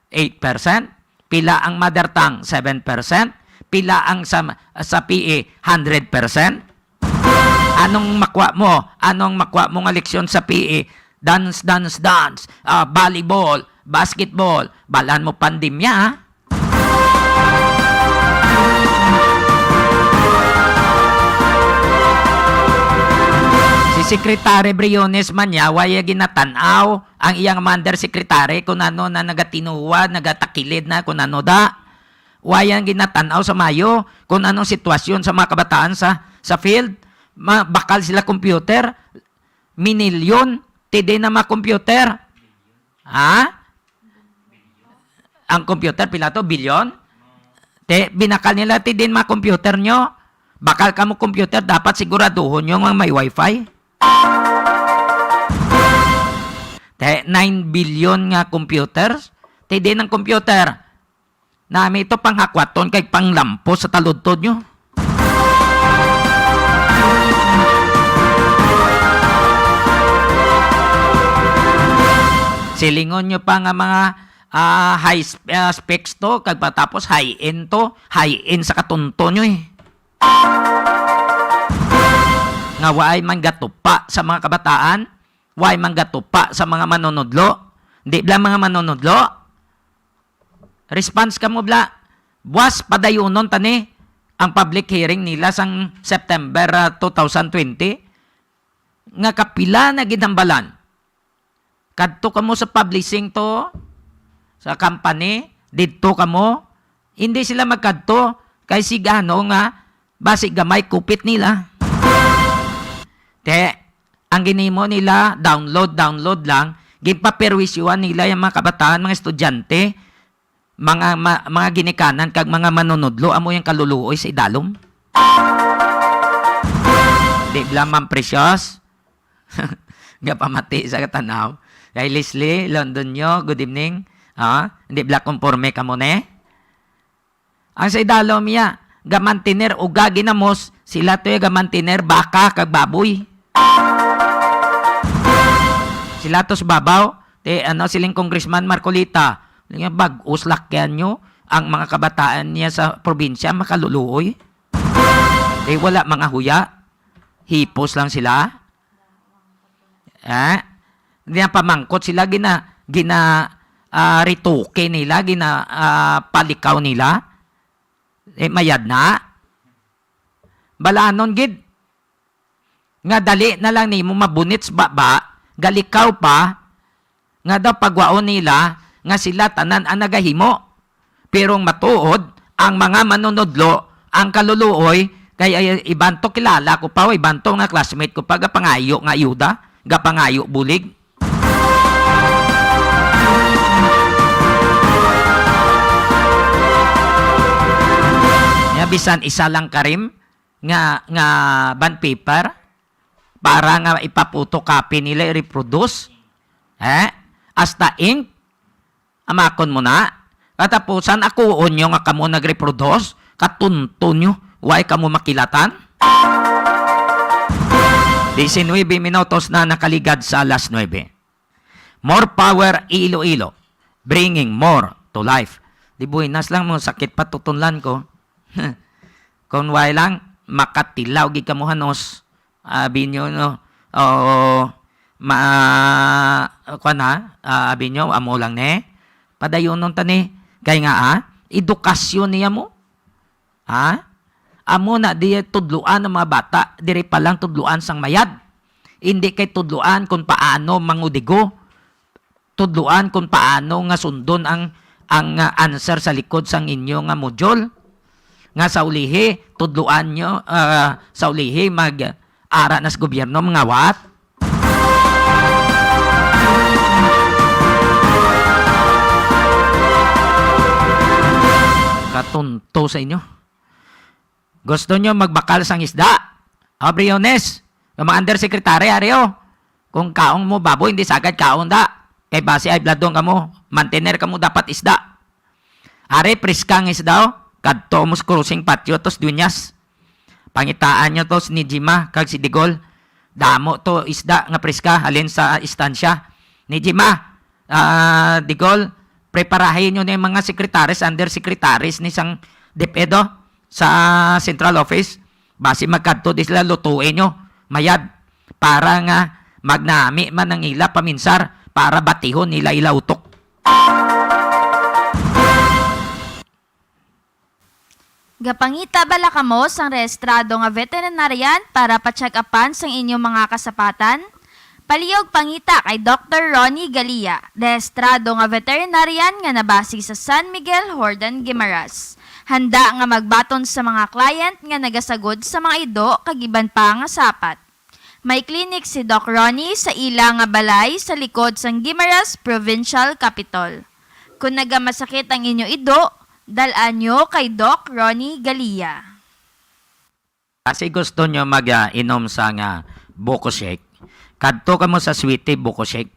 Eight percent. Pila ang mother tongue? Seven percent. Pila ang sa, sa P E? Hundred percent. Anong makuha mo? Anong makuha mo nga leksyon sa P E? Dance, dance, dance. Ah, volleyball, basketball. Balan mo pandemya, ha? Si Secretary Briones man niya, waya ginatan-aw ang iyang mga undersecretary kung ano na nagatinuwa, nagatakilid na, kung ano da. Waya ang ginatan-aw sa mayo kung anong sitwasyon sa mga kabataan sa, sa field. Ma-, bakal sila computer, minilyon, tidi na mga computer. Ha? Ang computer, pila to? Bilyon? Te, binakal nila ti din mga computer nyo. Bakal kamo computer, dapat siguraduhon nyo nga may wifi. Te, nine billion nga computers. Ti din ang computer. Nami ito panghakwaton kay panglampos sa taludtod nyo. Silingon nyo pa nga mga, ah, high sp-, ah, specs to, kag patapos high-end to, high-end sa katunto nyo eh. Nga waay man gatupa sa mga kabataan, waay man gatupa sa mga manunudlo, Di bala, mga manunudlo? Response kamo bala. Buwas padayunon ta ni ang public hearing nila sang September, ah, two thousand twenty. Nga kapila na ginhambalan. Kadto kamo sa publishing to, sa company, didto kamo. Hindi sila magkadto kay sigano nga basi gamay kupit nila. Te, ang ginimo nila, download, download lang, ginpaperwisyuhan nila yung mga kabataan, mga estudyante, mga, ma-, mga ginikanan kag mga manunudlo, amo yung kaluluoy sa idalom. Di bala, Ma'am Precious? Gapamati sa katanaw. Kay Leslie Londonio, good evening. Ah, hindi bala, konforme kamo ni? Ang sa idalom iya, gamantiner uga ginamos, sila to gamantiner baka kag baboy. Sila to sa babaw, ti, ano, siling Congressman Marcoleta, nga bag-os lakyan nyo ang mga kabataan niya sa probinsya, makaluluoy. Di wala mga huya, hipos lang sila. Eh? Niya pamangkot sila, gina, gina, ah, retoke nila, gina, ah, palikaw nila. Eh, mayad na. Balanon gid. Nga dali na lang nimo mabunit sa baba, galikaw pa, nga daw pagwaon nila nga sila tanan ang nagahimo. Pero ang matuod, ang mga manunudlo, ang kaluluoy, kay, ay, iban to kilala ko pa, iban to nga classmate ko pa, gapangayo nga ayuda, gapangayo bulig. Nga bisan isa lang karim nga, nga bond paper para nga ipa-photocopy nila, i-reproduce. Eh? Hasta ink, amakon mo na. Katapusan, akuon nyo nga kamo nag-reproduce, katunto nyo, way kamo makilatan. Diecinuebe minutos na nakaligad sa alas nuebe. More power, Iloilo. Bringing more to life. Di buenas lang mo, sakit pa tutunlan ko. Kung way lang, makatilaw gid kamo hanos. Abi nyo, no? O, ma-, kuwan ha? Ah, abi nyo, amo lang ni. Padayunon ta ni. Kay nga, ah, edukasyon niya mo. Ha? Amo na di tudloan ang mga bata, diri pa lang tudloan sang mayad. Hindi kay tudloan kung paano mangudigo. Tudloan kung paano nga sundon ang, ang, ah, answer sa likod sang inyo nga module. Nga sa ulihi, tudloan nyo, ah, sa ulihi, mag-ara na sa gobyerno, mangawat. Katunto sa inyo. Gusto nyo magbakal sang isda? O, Briones, ang mga undersecretary, ari, o. Kung kaon mo baboy, hindi sagad kaon da. Kay basi ay bladong kamo, mantener kamo dapat isda. Ari, priska ang isda, o. Kadto mo sa crossing patio, tos Dueñas. Pangitaan nyo to ni Jima kag si Digol. Damo to isda nga priska halin sa istansya. Ni Jima, ah, Digol, preparahin nyo ni mga secretaries, undersecretaries ni sang DepEd sa central office. Basi magkadto di sila, lutuin nyo mayad para nga magnami man ang ila paminsar para batihon nila ila utok. Gapangita bala kamo sang rehistrado nga veterinarian para pa-check-upan sang inyo mga kasapatan? Palihog pangita kay Doktor Ronnie Galia, rehistrado nga veterinarian nga nabasig sa San Miguel, Jordan, Guimaras. Handa nga magbaton sa mga client nga nagasagod sa mga ido kag iban pa nga sapat. May clinic si Doc Ronnie sa ila nga balay sa likod sang Guimaras Provincial Capitol. Kung nagamasakit ang inyo ido, dal-a nyo kay Doc Ronnie Galia. Kasi gusto nyo mag, ah, inom sa nga buko shake, kadto kamo sa Sweetie Buko Shake.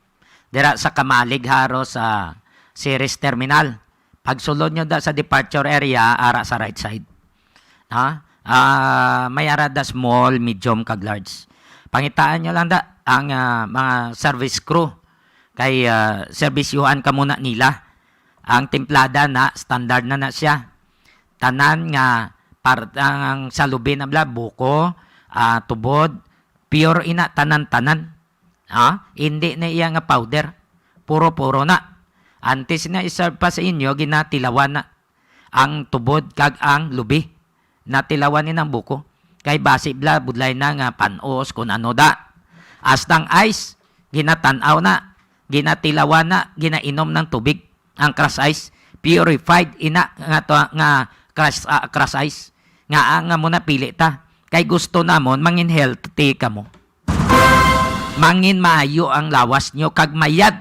Dira sa Kamalig, haro sa Ceres Terminal. Pagsulod nyo da sa departure area, ara sa right side. Ha? Ah, may ara da small, medium, kag large. Pangitaan nyo lang da ang, ah, mga service crew. Kay, ah, serbisyuhan ka muna nila. Ang timplada na, standard na na siya. Tanan nga part, ang, ang salubi na bala, buko, ah, tubod, pure ina, tanan-tanan. Ha? Hindi na iya nga powder. puro-puro na. Antes na i-serve pa sa inyo, ginatilawan na ang tubod kag ang lubi. Natilawan ni nang buko. Kay basi bla, budlay na nga panos kun ano da. Hasta ang ice, ginatan-aw na, ginatilawan na, ginainom ng tubig. Ang crush ice, purified ina nga to, nga crush, ah, crush ice. Nga ang amo na pili ta. Kay gusto namon mangin healthy kamo. Mangin maayo ang lawas nyo kag mayad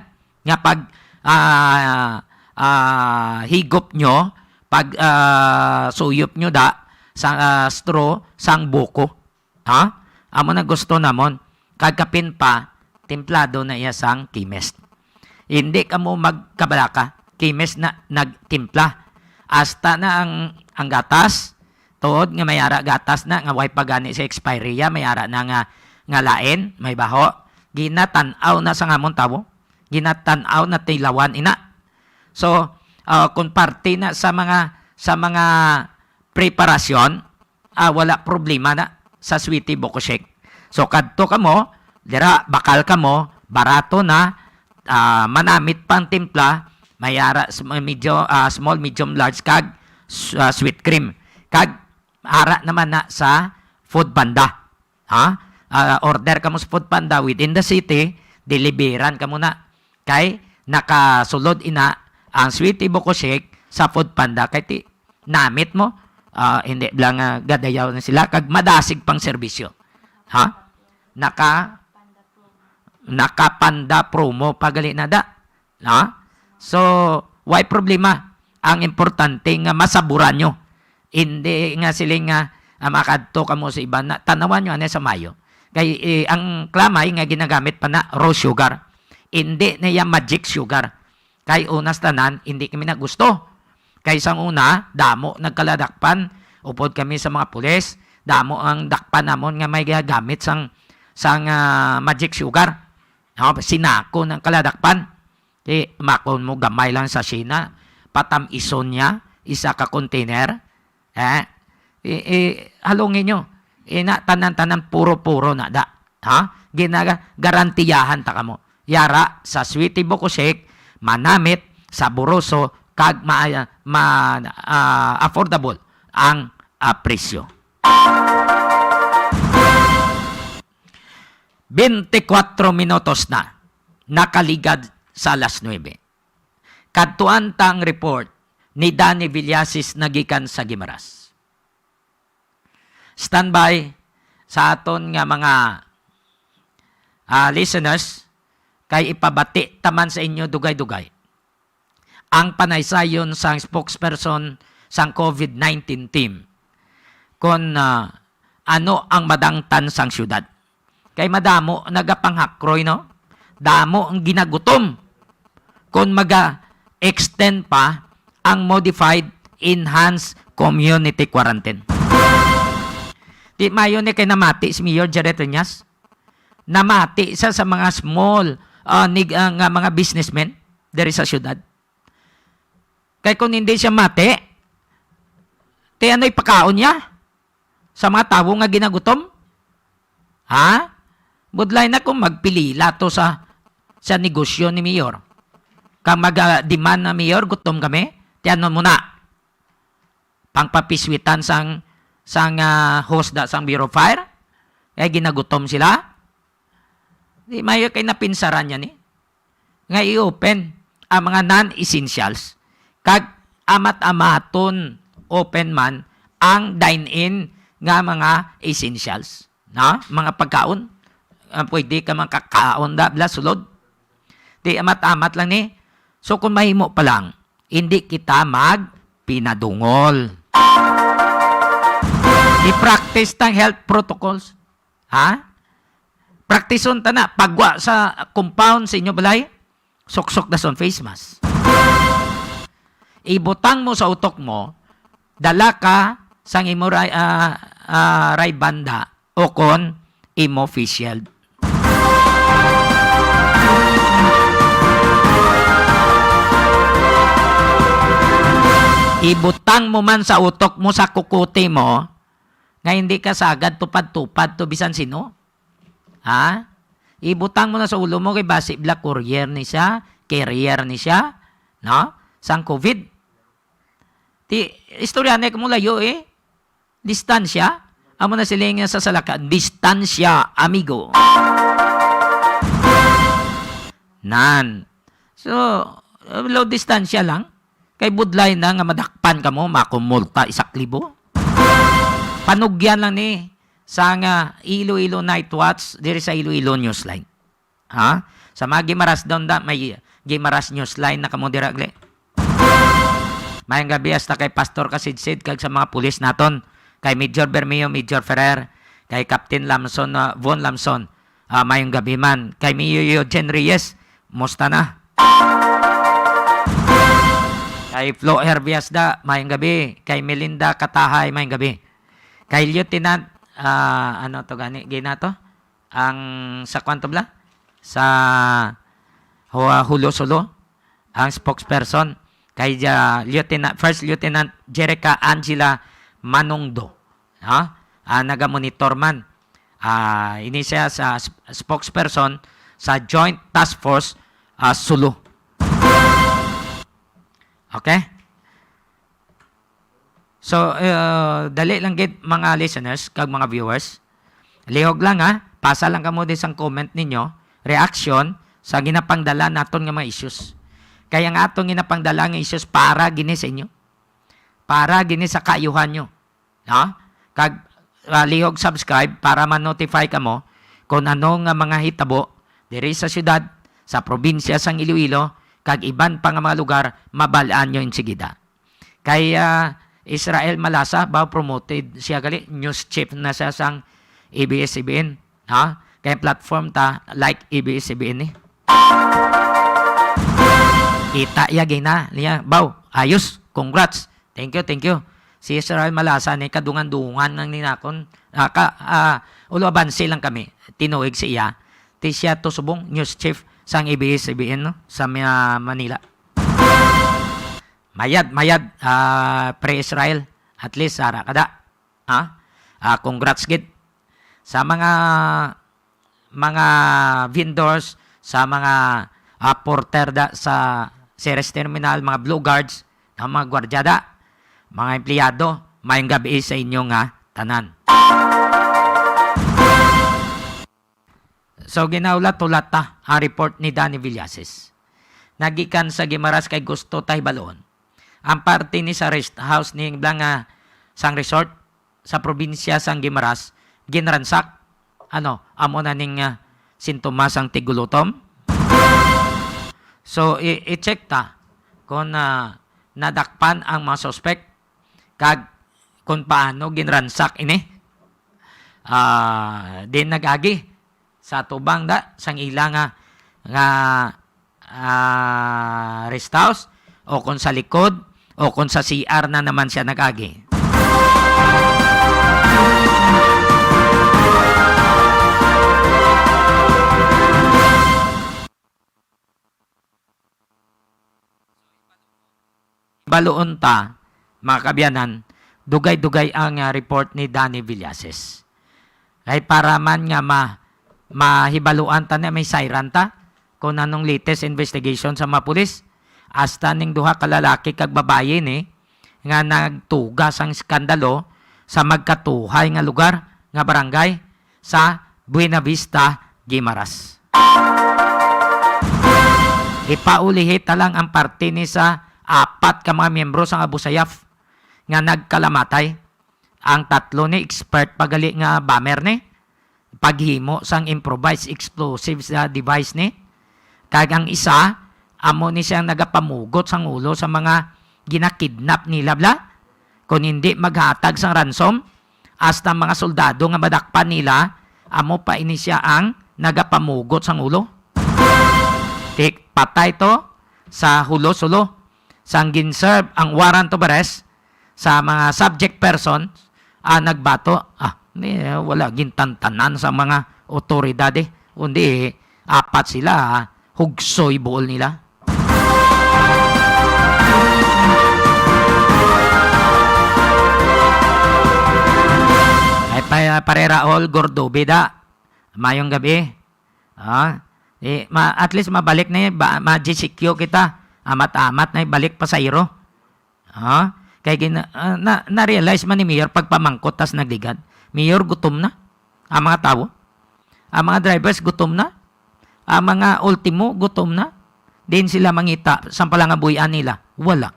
nga pag, ah, ah, higop nyo, pag, ah, suyop nyo da sa, ah, straw sang buko. Ha? Amo na gusto namon. Kag kapin pa, timplado na iya sang chemist. Hindi kamo magkabalaka. Chemist na nagtimpla. Hasta na ang, ang gatas, tuod nga may ara gatas na, nga way pa gani sa expiry ya, may ara na nga, nga lain, may baho. Ginatan-aw na sa amon tawo. Ginatan-aw na, tilawan ina. So, ah, kung parte na sa mga, sa mga preparasyon, ah, wala problema na sa Sweetie Buko Shake. So, kadto kamo, dira, bakal kamo, barato na, ah, manamit pang timpla, may ara, sm-, medyo, ah, small, medium, large, kag s-, ah, sweet cream. Kag ara naman na sa Food Panda. Ha? Ah, order kamo sa Food Panda within the city, deliveran kamo na. Kay nakasulod ina ang Sweetie Buko Shake sa Food Panda. Kay ti, namit mo, ah, hindi lang, ah, gadayaw na sila, kag madasig pang serbisyo. Ha? Naka, naka Panda promo pa gali na da. Ha? So, way problema. Ang importante nga masaburan nyo. Hindi nga siling nga, ah, makadto kamo sa iban na, tanawan nyo ani sa mayo. Kay, eh, ang klamay nga ginagamit pa na raw sugar. Hindi na iya magic sugar. Kay unas tanan, hindi kami na gusto. Kay sang una, damo nagkaladakpan. Upod kami sa mga pulis, damo ang dakpan namon nga may gagamit sang, sang, ah, magic sugar. No? Sinako ng kaladakpan. Di, makon mo gamay lang sa Sina, patam-ison niya, isa ka container. Eh, i, i, halongin nyo. Ina, tanan-tanan, puro-puro na da. Ha? Ginaga-, garantiyahan ta kamo. Yara, sa Sweetie Buko Shake, manamit, saboroso, kag ma, ma, ah, affordable ang, ah, presyo. Twenty-four minutos na, nakaligad sa alas nuebe. Kadtuan ta ang report ni Danny Villasis nga gikan sa Guimaras. Standby sa aton nga mga, ah, listeners, kay ipabati taman sa inyo dugay-dugay ang panaysayon sang spokesperson sang COVID nineteen team kon, ah, ano ang madangtan sang syudad. Kay madamo nagapanghakroy, no? Damo ang ginagutom kon maga-extend pa ang modified enhanced community quarantine. Di mayo ni kay namati si Mayor Jared Reñas. Namati sa, sa mga small, ah, nig-, ah, nga mga businessmen diri sa syudad. Kay kung hindi siya mati, ti ano ipakaon niya sa mga tawo nga ginagutom? Ha? Budlay na kung magpilila to sa, sa negosyo ni Mayor. Kang mag-, ah, demand na, "Mayor, gutom kami." Ti ano mo na? Pangpapiswitan sang, sang, ah, host da sang Bureau of Fire? Kay ginagutom sila? Di mayo kay napinsaran niya ni nga i-open ang mga non-essentials, kag amat-amaton open man ang dine-in nga mga essentials, no? Mga pagkaon, ah, pwede ka makakaon da, bla, sulod. Di amat-amat lang ni. So, kung mahimo pa lang, hindi kita magpinadungol. I-practice tang health protocols. Ha? Praktison ta na. Pagwa sa compound sa inyo balay, suksok dason face mask. Ibutang mo sa utok mo, dala ka sang imo ray-, ah, ah, ray banda o kon imo face shield. Ibutang mo man sa utok mo, sa kukuti mo, nga hindi ka sagad tupad-tupad to bisan sino. Ha? Ibutang mo na sa ulo mo kay basi bla courier ni siya, carrier ni siya, no? Sang COVID. Ti, istorya na kamo layo, eh. Distansya. Amo na siling sa Salaka, distansya, amigo. Nan. So, low distansya lang. Kay budlay na nga madakpan kamo, makumulta isa ka libo. Panugyan lang ni sa nga Iloilo Night Watch diri sa Iloilo Newsline. Ha? Sa mga Guimaras daw na, may Guimaras Newsline na kamo dira, gali. Mayong gabi hasta kay Pastor Kasidsid kag sa mga pulis naton, kay Major Bermeo, Major Ferrer, kay Captain Lamson, ah, Von Lamson. Ah, mayong gabi man. Kay Mayor Eugene Reyes, musta na? Kay Flo Herbiasda, mayong gabi. Kay Melinda Katahay, mayong gabi. Kay Lieutenant, ah, ano to gani, gina to? Ang sa kwan to bala? Sa Hua-, Hulo Sulo, ang spokesperson kay, ah, Lieutenant, First Lieutenant Jerica Angela Manungdo, ha? Ah, nagamonitor man. Ah, ini siya sa sp-, spokesperson sa Joint Task Force, ah, Sulu. Okay? So, uh, dali lang gid, mga listeners kag mga viewers. Lihog lang, ha, pasa lang kamo di sang comment ninyo, reaction sa ginapangdala naton nga mga issues. Kay ang aton ginapangdala nga issues para gini sa inyo. Para gini sa kaayuhan nyo. No? Kag, uh, lihog subscribe para ma-notify kamo kung ano nga mga hitabo diri sa syudad, sa probinsya sang Iloilo, kag iban pa nga mga lugar, mabal-an nyo insigida. Kay, ah, Israel Malasa, ba, promoted siya gali, news chief na siya sang A B S C B N, ha? Kay platform ta, like A B S C B N ni. Kita iya gina, niya, baw, ayos, congrats. Thank you, thank you. Si Israel Malasa ni kadungan-dungan nang ninakon. Ah, ka, ah, ulo abanse lang kami. Tinuig si iya. Ti siya to subong news chief sang A B S C B N, no? Sa Ma-, Manila. Mayad, mayad, ah, Pre Israel. At least, ara ka da. Ha? Ah, congrats gid. Sa mga, mga vendors, sa mga, ah, porter da sa Ceres Terminal, mga Blue Guards, ang mga gwardyada, mga empleyado, mayong gabi sa inyo nga tanan. So, ginahulat-hulat ta ang report ni Danny Villasis. Nagikan sa Guimaras kay gusto ta hibaluon ang parte ni sa rest house ni Blang, ah, sang resort sa probinsya sang Guimaras, ginransak. Ano, amo na ning, ah, sintomas sang tigulotom? So, i-, i-check ta kung, ah, nadakpan ang mga suspect kag kung paano ginransak ini. Ah, din nag-agi sa tubang da sang ila nga, nga, ah, rest house, o kung sa likod, o kung sa C R na naman siya nag-agi. Baluon ta, mga kaabyanan, dugay-dugay ang, ah, report ni Danny Villasis. Kay para man nga ma-, mahibaluan ta na may sayran ta kung anong latest investigation sa mga pulis. Hasta ning duha ka lalaki kag babayi ni nga nagtuga sang eskandalo sa magkatuhay nga lugar nga barangay sa Buenavista, Guimaras. Ipaulihi ta lang ang parte ni sa apat ka mga miyembro sang Abu Sayyaf nga nagkalamatay. Ang tatlo ni expert pa gali nga bomber ni, paghimo sang improvised explosives, ah, device ni. Kag ang isa, amo ni siyang nagapamugot sang ulo sa mga ginakidnap nila bala. Kung hindi maghatag sang ransom, hasta mga soldado nga madakpan nila, amo pa ini siya ang nagapamugot sang ulo. Tik, patay to sa hulo-sulo. Sang gin-serve ang warrant of arrest sa mga subject person, ah, nagbato, ah, ni, wala gintantanan sa mga otoridad, eh. Kundi, apat sila, ah, hugsoy buol nila. Ay, pa-, Pare Raul Gordobe da. Mayong gabi. Ah, Eh, ma-, at least mabalik na yun, ba, ma-G C Q kita. Amat-amat na balik pasahero. Ha? Kay gina-, ah, na, na-realize man ni Mayor pagpamangkot tas nagligad. Mayor, gutom na ang mga tawo. Ang mga drivers, gutom na. Ang mga ultimo, gutom na. Din sila mangita, sampala nga buhian nila. Wala.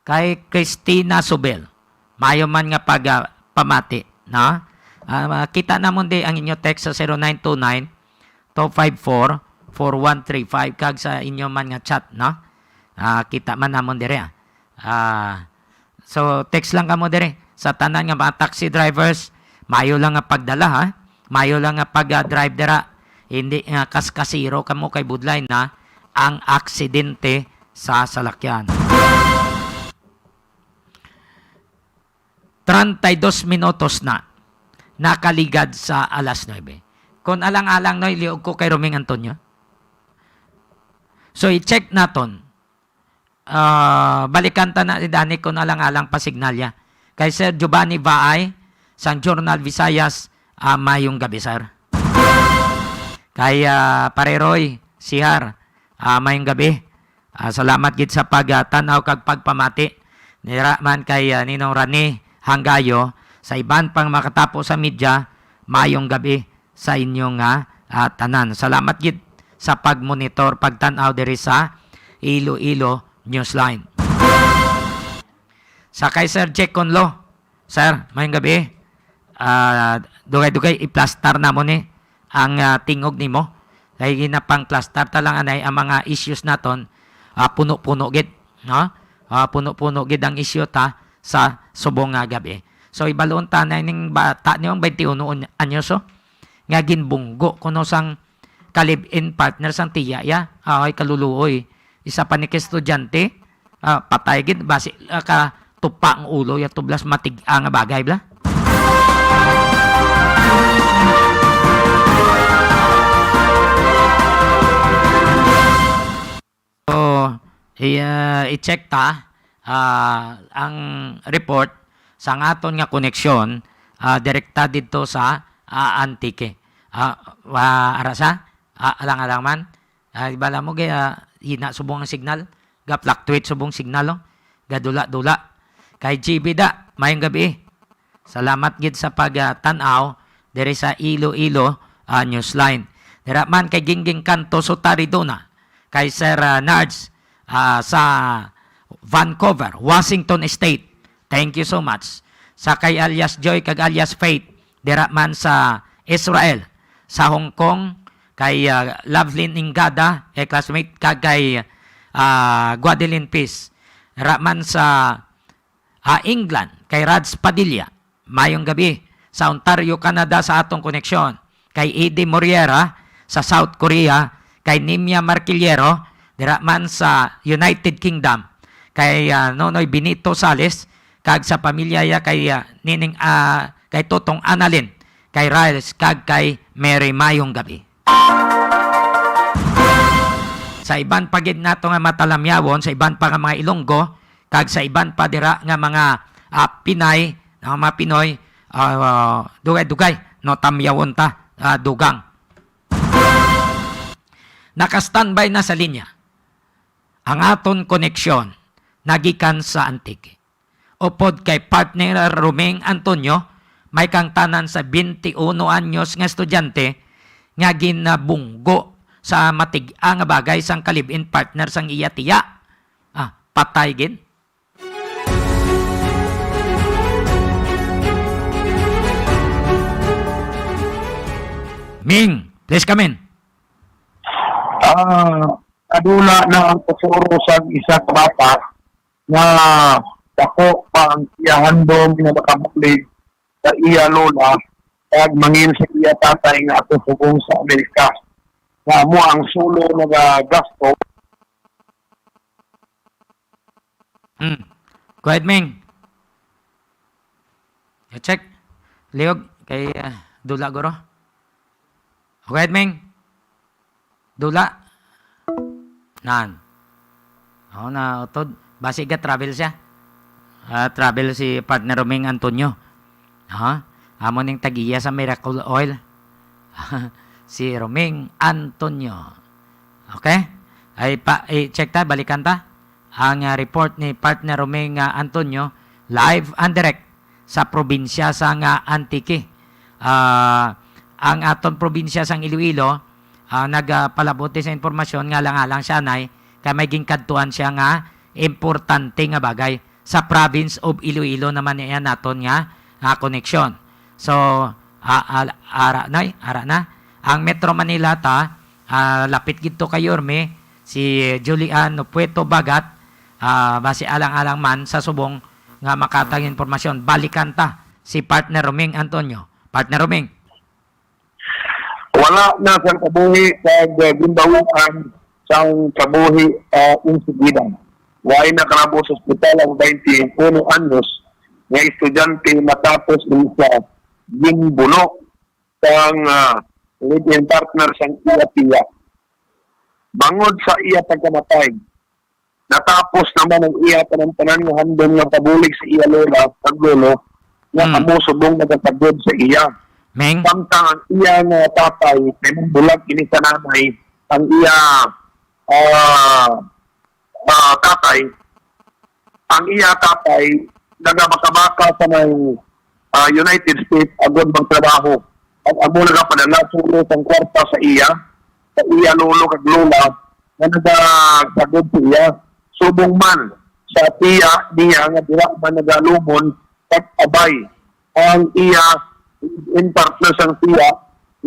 Kay Christina Subel, mayo man nga pag, ah, pamati, no? Ah, makita namon di ang inyo text sa zero nine two nine, two five four, four one three five, kag sa inyo man nga chat, no? Ah, kita man namon diri, ah. Ah, so, text lang kamo diri. Sa tanan nga mga taxi drivers, mayo lang nga pagdala, ha? Mayo lang nga pag, ah, drive dira. Hindi nga kaskasiro kamo kay budlay na ang aksidente sa salakyan. Treinta y dos minutos na nakaligad sa alas nuebe. Kung alang-alang, no, iliog ko kay Roming Antonio. So, i-check naton. Ah, balikan ta na ni Danny kung alang-alang pa signal ya. Kay Sir Giovanni Vaay, sang Journal Visayas, ah, mayong gabi, sir. Kay, ah, Pare Roy Sihar, ah, mayong gabi. Ah, salamat gid sa pag, ah, tan-aw kag pagpamati. Nira man kay, ah, Ninong Rani Hanggayo, sa iban pang makatapo sa media, mayong gabi sa inyo nga, ah, tanan. Salamat gid sa pagmonitor, pagtan-aw diri sa Iloilo Newsline. Sa kay Sir Jack Conlo, sir, mayong gabi. Ah, dugay-dugay, iplastar namo ni ang, ah, tingog nimo. Kay ginapang-plastar ta lang anay ang mga issues naton, ah, puno-puno gid, no? Ah, puno-puno gid ang issue ta sa subong nga gabi. So, ibalon ta na ning bata niyo ang twenty-one uny-, anyos, oh, nga ginbunggo kuno sang ka-live-in partner sang tiya ya. Ay, kaluluoy. Isa pa ni ka estudyante, ah, patay gid, basi, ah, ka tupa ang ulo, ya tublas matig-a nga bagay, bla. So, i-, ah, i-check ta, ah, ang report sa aton nga koneksyon, ah, direkta didto sa, ah, Antique. Ah, wa-, ara sa? Ah, alang-alang man. Ah, bala mo, gaya, hina subong ang signal. Ga-fluctuate subong signal, oh. Gadula-dula. Kay G B da, mayong gabi. Salamat gid sa pag, ah, tan-aw diri sa Iloilo, ah, Newsline. Dira man kay Gingging Kanto Sutaridona, kay Sir, ah, Nards, ah, sa Vancouver, Washington State. Thank you so much. Sa kay alias Joy kag alias Faith, dira man sa Israel, sa Hong Kong, kay, ah, Lovelyn Ingada, eh, classmate, kag kay, ah, Guadeline Peace. Dira man sa, ah, England, kay Rads Padilla. Mayong gabi. Sa Ontario, Canada, sa atong koneksyon. Kay Eddie Moriera, sa South Korea, kay Nimia Marquillero, dira man sa United Kingdom, kay, ah, Nonoy Benito Sales, kag sa pamilya ya kay, ah, Nining, ah, kay Totong Annalyn, kay Riles, kag kay Mary. Mayong gabi. Sa iban pa gid nato nga matalamyawon, sa iban pa nga mga Ilonggo, kag sa iban pa dira nga mga, ah, Pinay, nga mga Pinoy, ah, dugay-dugay, no, tamyawon ta, ah, dugang. Naka-standby na sa linya ang aton koneksyon nagikan sa Antique. Upod kay partner Roming Antonio, may kangtanan sa twenty-one anyos nga estudyante nga ginabunggo sa matig-a nga bagay sang ka-live-in partner sang iya tiya. Ah, patay gid. Ming, please come in. Ah, kadula na ang kusuro sa isa ka bata nga dako pa ang iya handom nga makabulig sa iya lola, kag mangin sa iya tatay nga ato subong sa Amerika, nga amo ang sulo nagagasto. Hmm. Go ahead, Ming. I-check. Liog kay, ah, dula guro. Go ahead, Ming. Dula. Nan. Oh, na utod. Basi ga travel siya. Ah, travel si partner Roming Antonio. Ha? Amo ning tagiya sa Miracle Oil. Si Roming Antonio. Okay? Ay pa, i-check ta, balikan ta. Ang, ah, report ni partner Roming, ah, Antonio, live and direct sa probinsya sang, ah, Antique. Ah, ang aton probinsya sang Iloilo, ah, nagapalabot sa impormasyon nga alang-alang siya anay kay may ginkadtuan siya nga importante nga bagay. Sa province of Iloilo naman niya naton nga, ah, connection. So, ah, al-, ara na, ara na. Ang Metro Manila ta, ah, lapit gid to kay Yorme, si Julian Pueto Bagat, ah, basi alang-alang man sa subong nga makatag impormasyon. Balikan ta si partner Roming Antonio. Partner Roming. Wala na sang kabuhi kag, uh, ginbawian sang kabuhi, uh, insigida. Way nakalabo sa ospital ang twenty-one anyos nga estudyante matapos ini sa ginbuno sang, uh, live-in partner sang iya tiya. Bangod sa iya pagkamatay, natapos naman ang iya tanan-tanan nga handom nga pabulig sa iya lola kag lolo nga Hmm. amo subong nagasagod sa iya. Meng? Samtang ang iya nga tatay kay nagbulag ini sa nanay, ang iya, ah, ah, tatay, ang iya tatay nagabakabaka sa may, ah, United States agod magtrabaho. Ang amo nagapadala suno sang kwarta sa iya, sa iya lolo kag lola nga nagasagod sa iya. Subong man sa tiya niya nga dira man nagalumon kag abay ang iya in partner sang tiya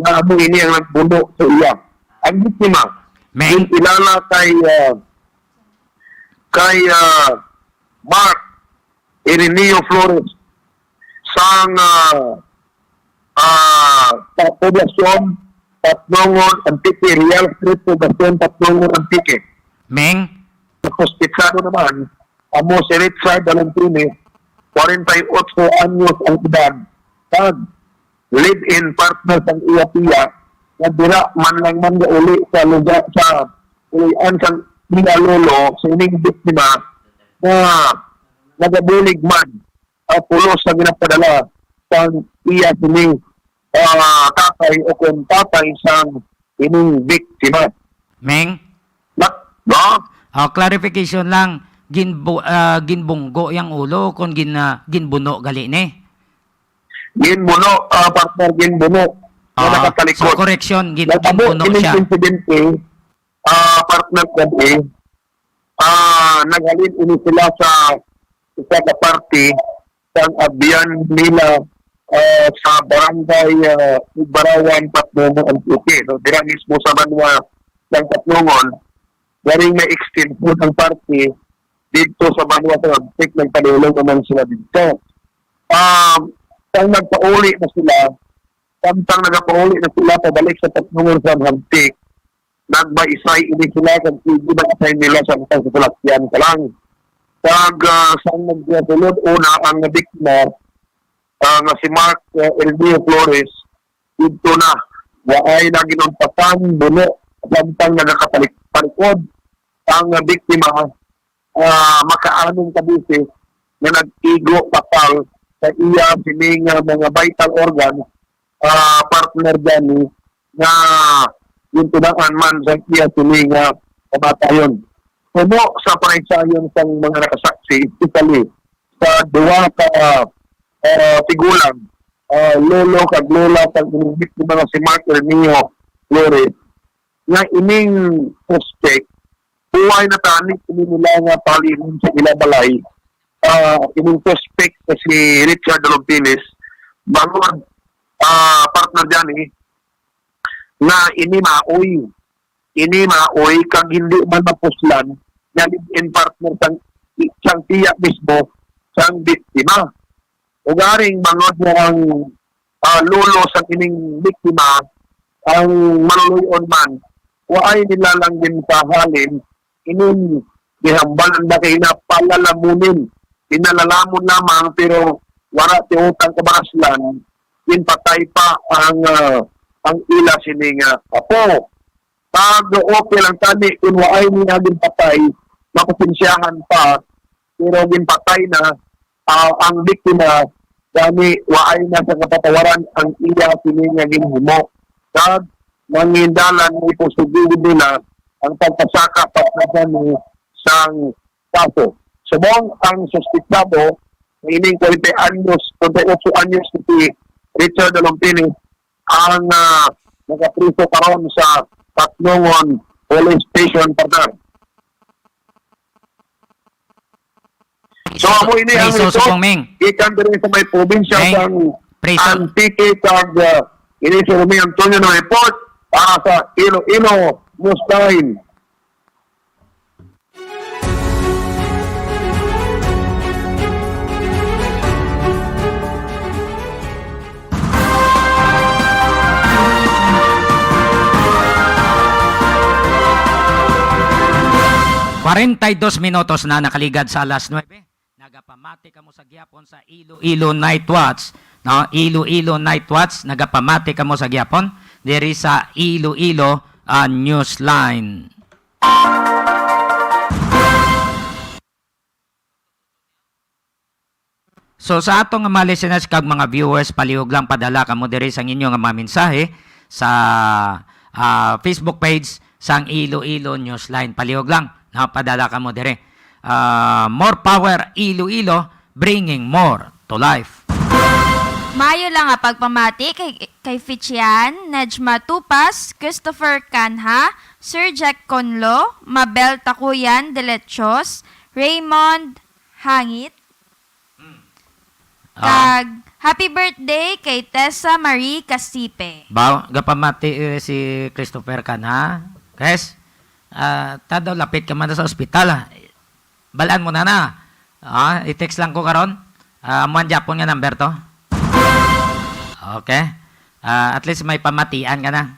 nga amo ini ang nagbuno sa iya. Ang biktima Meng? Kilala kay, ah, kay, ah, Mark Ireneo Flores sang, ah, ah, sa poblasyon Patnongon, Antique, Real Street, poblasyon Patnongon, Antique. Meng? Ang suspetsado naman, amo si Richard Valentine, forty-eight anyos ang edad, kag live-in partner sang iya tiya, nga dira man lang man gauli sa lugar sa ulian sang iya lolo sa ining biktima nga nagabulig man, ah, pulos sa ginapadala sang iya sini, ah, tatay o kon tatay sang ining biktima. Meng? Na, no? Ah, clarification lang, ginbu-, ah, ginbunggo yang ulo kon gin-, ah, ginbuno gali ni? Ginbuno, ah, partner, ginbuno. Nga Ah, nakatalikod. So, correction, gin-, Natabo ginbuno ining siya. Insidente, ah, partner, gabi, ah, naghalin ini sila sa isa ka party sang abyan nila, ah, sa barangay, ah, Barawan, Patnongon, Antique, no? Dira mismo sa banwa sang Patnongon, garing may extend po ang party dito sa banwa sa Antique, nagpadulong naman sila dito. Um, sang nagpauli na sila, samtang nagapauli na sila pabalik sa Patnongon sa Antique, nagbaisay ini sila kag sige mag-isay nila sa isang sasalakyan ka lang. Kag, ah, sang nagsulod una ang biktima, ah, nga si Mark, ah, Elvio Flores, didto na, waay na ginuntasan, buno, samtang nagakatalikod ang biktima, ah, makaanom ka beses nga nag-igo fatal sa iya sini nga mga vital organs, ah, partner gani nga gintumaan man sa iya sini nga kamatayon. Puno sa panaysayon sang mga nakasaksi, especially sa duha ka, ah, tigulang, ah, lolo kag lola sang ining biktima nga si Mark Remio Flores, nga ining suspect, huway na tani ini nila nga palimon sa ila balay, ah, ining suspect nga si Richard Olompines, bangod, ah, partner gani, nga ini maoy, ini maoy kag hindi man mapuslan nga live-in partner sang, sang tiya mismo sang biktima. Ugaring bangod nga ang, ah, lolo sang ining biktima, ang maluluy-on man, waay nila lang ginpahalin ining gihambal na kay napalalamunin. Pinalalamon lamang, pero wala ti utang kabaraslan, ginpatay pa ang, ah, ang ila sini nga apo. Pag okay lang tani, kung waay niya ginpatay, mapasensyahan pa, pero ginpatay na, ah, ang biktima, Gani, waay na sa kapatawaran ang iya sini nga ginhimo. Kag mangindalan ni posible nila ang pagpasaka pagkadani sang kaso. Subong ang suspitsado, ining forty anyos, forty-eight anyos si Richard Alompini, ang, ah, nagapriso karon sa Patnongon Police Station, partner. So, amo ini ang Priso, report. Supong Ming. Gikan diri sa may probinsya Ming, sang priso. Antique kag, ah, ini si Romy Antonio na report para sa Iloilo News Time. Kwarenta y dos minutos na nakaligad sa alas nuebe. Nagapamati kamo sa gihapon sa Iloilo Night Watch, no? Iloilo Night Watch, nagapamati kamo sa gihapon diri sa Iloilo, ah, Newsline. So, sa ato nga mga listeners kag mga viewers, palihog lang, padala kamo diri sang inyo nga mga mensahe sa, ah, Facebook page sang Iloilo Newsline. Palihog lang, no? Padala kamo diri. Ah, more power, Iloilo, bringing more to life. Mayo lang nga pagpamati kay, kay Fichian, Nejma Tupas, Christopher Canha, Sir Jack Conlo, Mabel Takuyan Delechos, Raymond Hangit, Ah. kag happy birthday kay Tessa Marie Casipe. Ba, gapamati, eh, si Christopher Canha. Guys, ah, ta daw lapit ka man sa ospital, ah. Balaan mo na na. Ah, i-text lang ko karon. Ah, amo ang Japon nga number to. Okay. Ah, at least may pamatian ka na.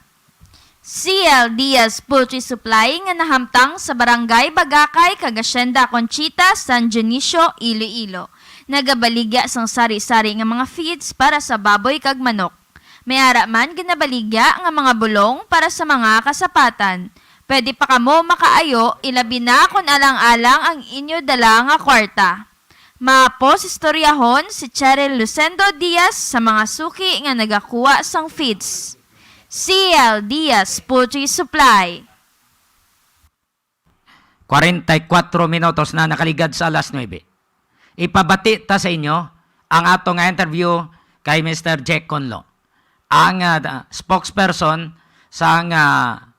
C L Diaz Poultry Supply nga nahamtang sa Barangay Bagakay kag Hacienda Conchita, San Dionisio, Iloilo. Nagabaligya sang sari-sari nga mga feeds para sa baboy kag manok. May ara man ginabaligya nga mga bulong para sa mga kasapatan. Pwede pa kamo makaayo, ilabi na kon alang-alang ang inyo dala nga kwarta. Mapos istoryahon si Cheryl Lucendo Diaz sa mga suki nga nagakuha sang feeds. C L Diaz Poultry Supply. Kwarenta y kwatro minutos na nakaligad sa alas nuebe. Ipabati ta sa inyo ang ato nga interview kay Mister Jack Conlo, ang, ah, spokesperson sang, ah,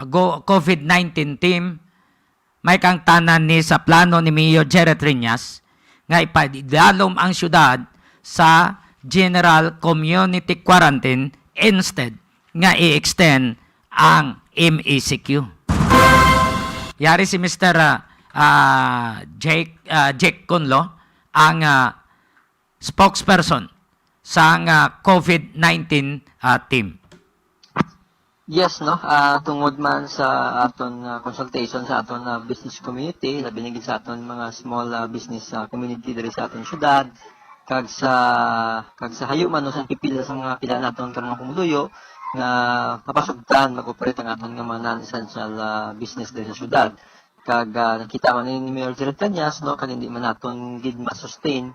go-, COVID nineteen team. May kaangtanan ni sa plano ni Mayor Jerry Treñas nga ipadalom ang siyudad sa General Community Quarantine instead nga i-extend ang M E C Q. Yari si Mister, ah, ah, Jake, ah, Jake Conlo, ang, ah, spokesperson sang, ah, COVID nineteen, ah, team. Yes, no? Ah, tungod man sa aton, ah, consultation sa aton, ah, business community, labi na gid sa aton mga small, ah, business, ah, community diri sa aton syudad, kag sa, kag sa hayo man, no, sa pipila sa mga pila naton ka mga pumuluyo nga mapasugtan mag-operate ang aton nga mga non-essential, ah, business diri sa syudad. Kag, ah, nakita man ni Mayor Jerry Treñas, no, kag hindi man naton gid ma-sustain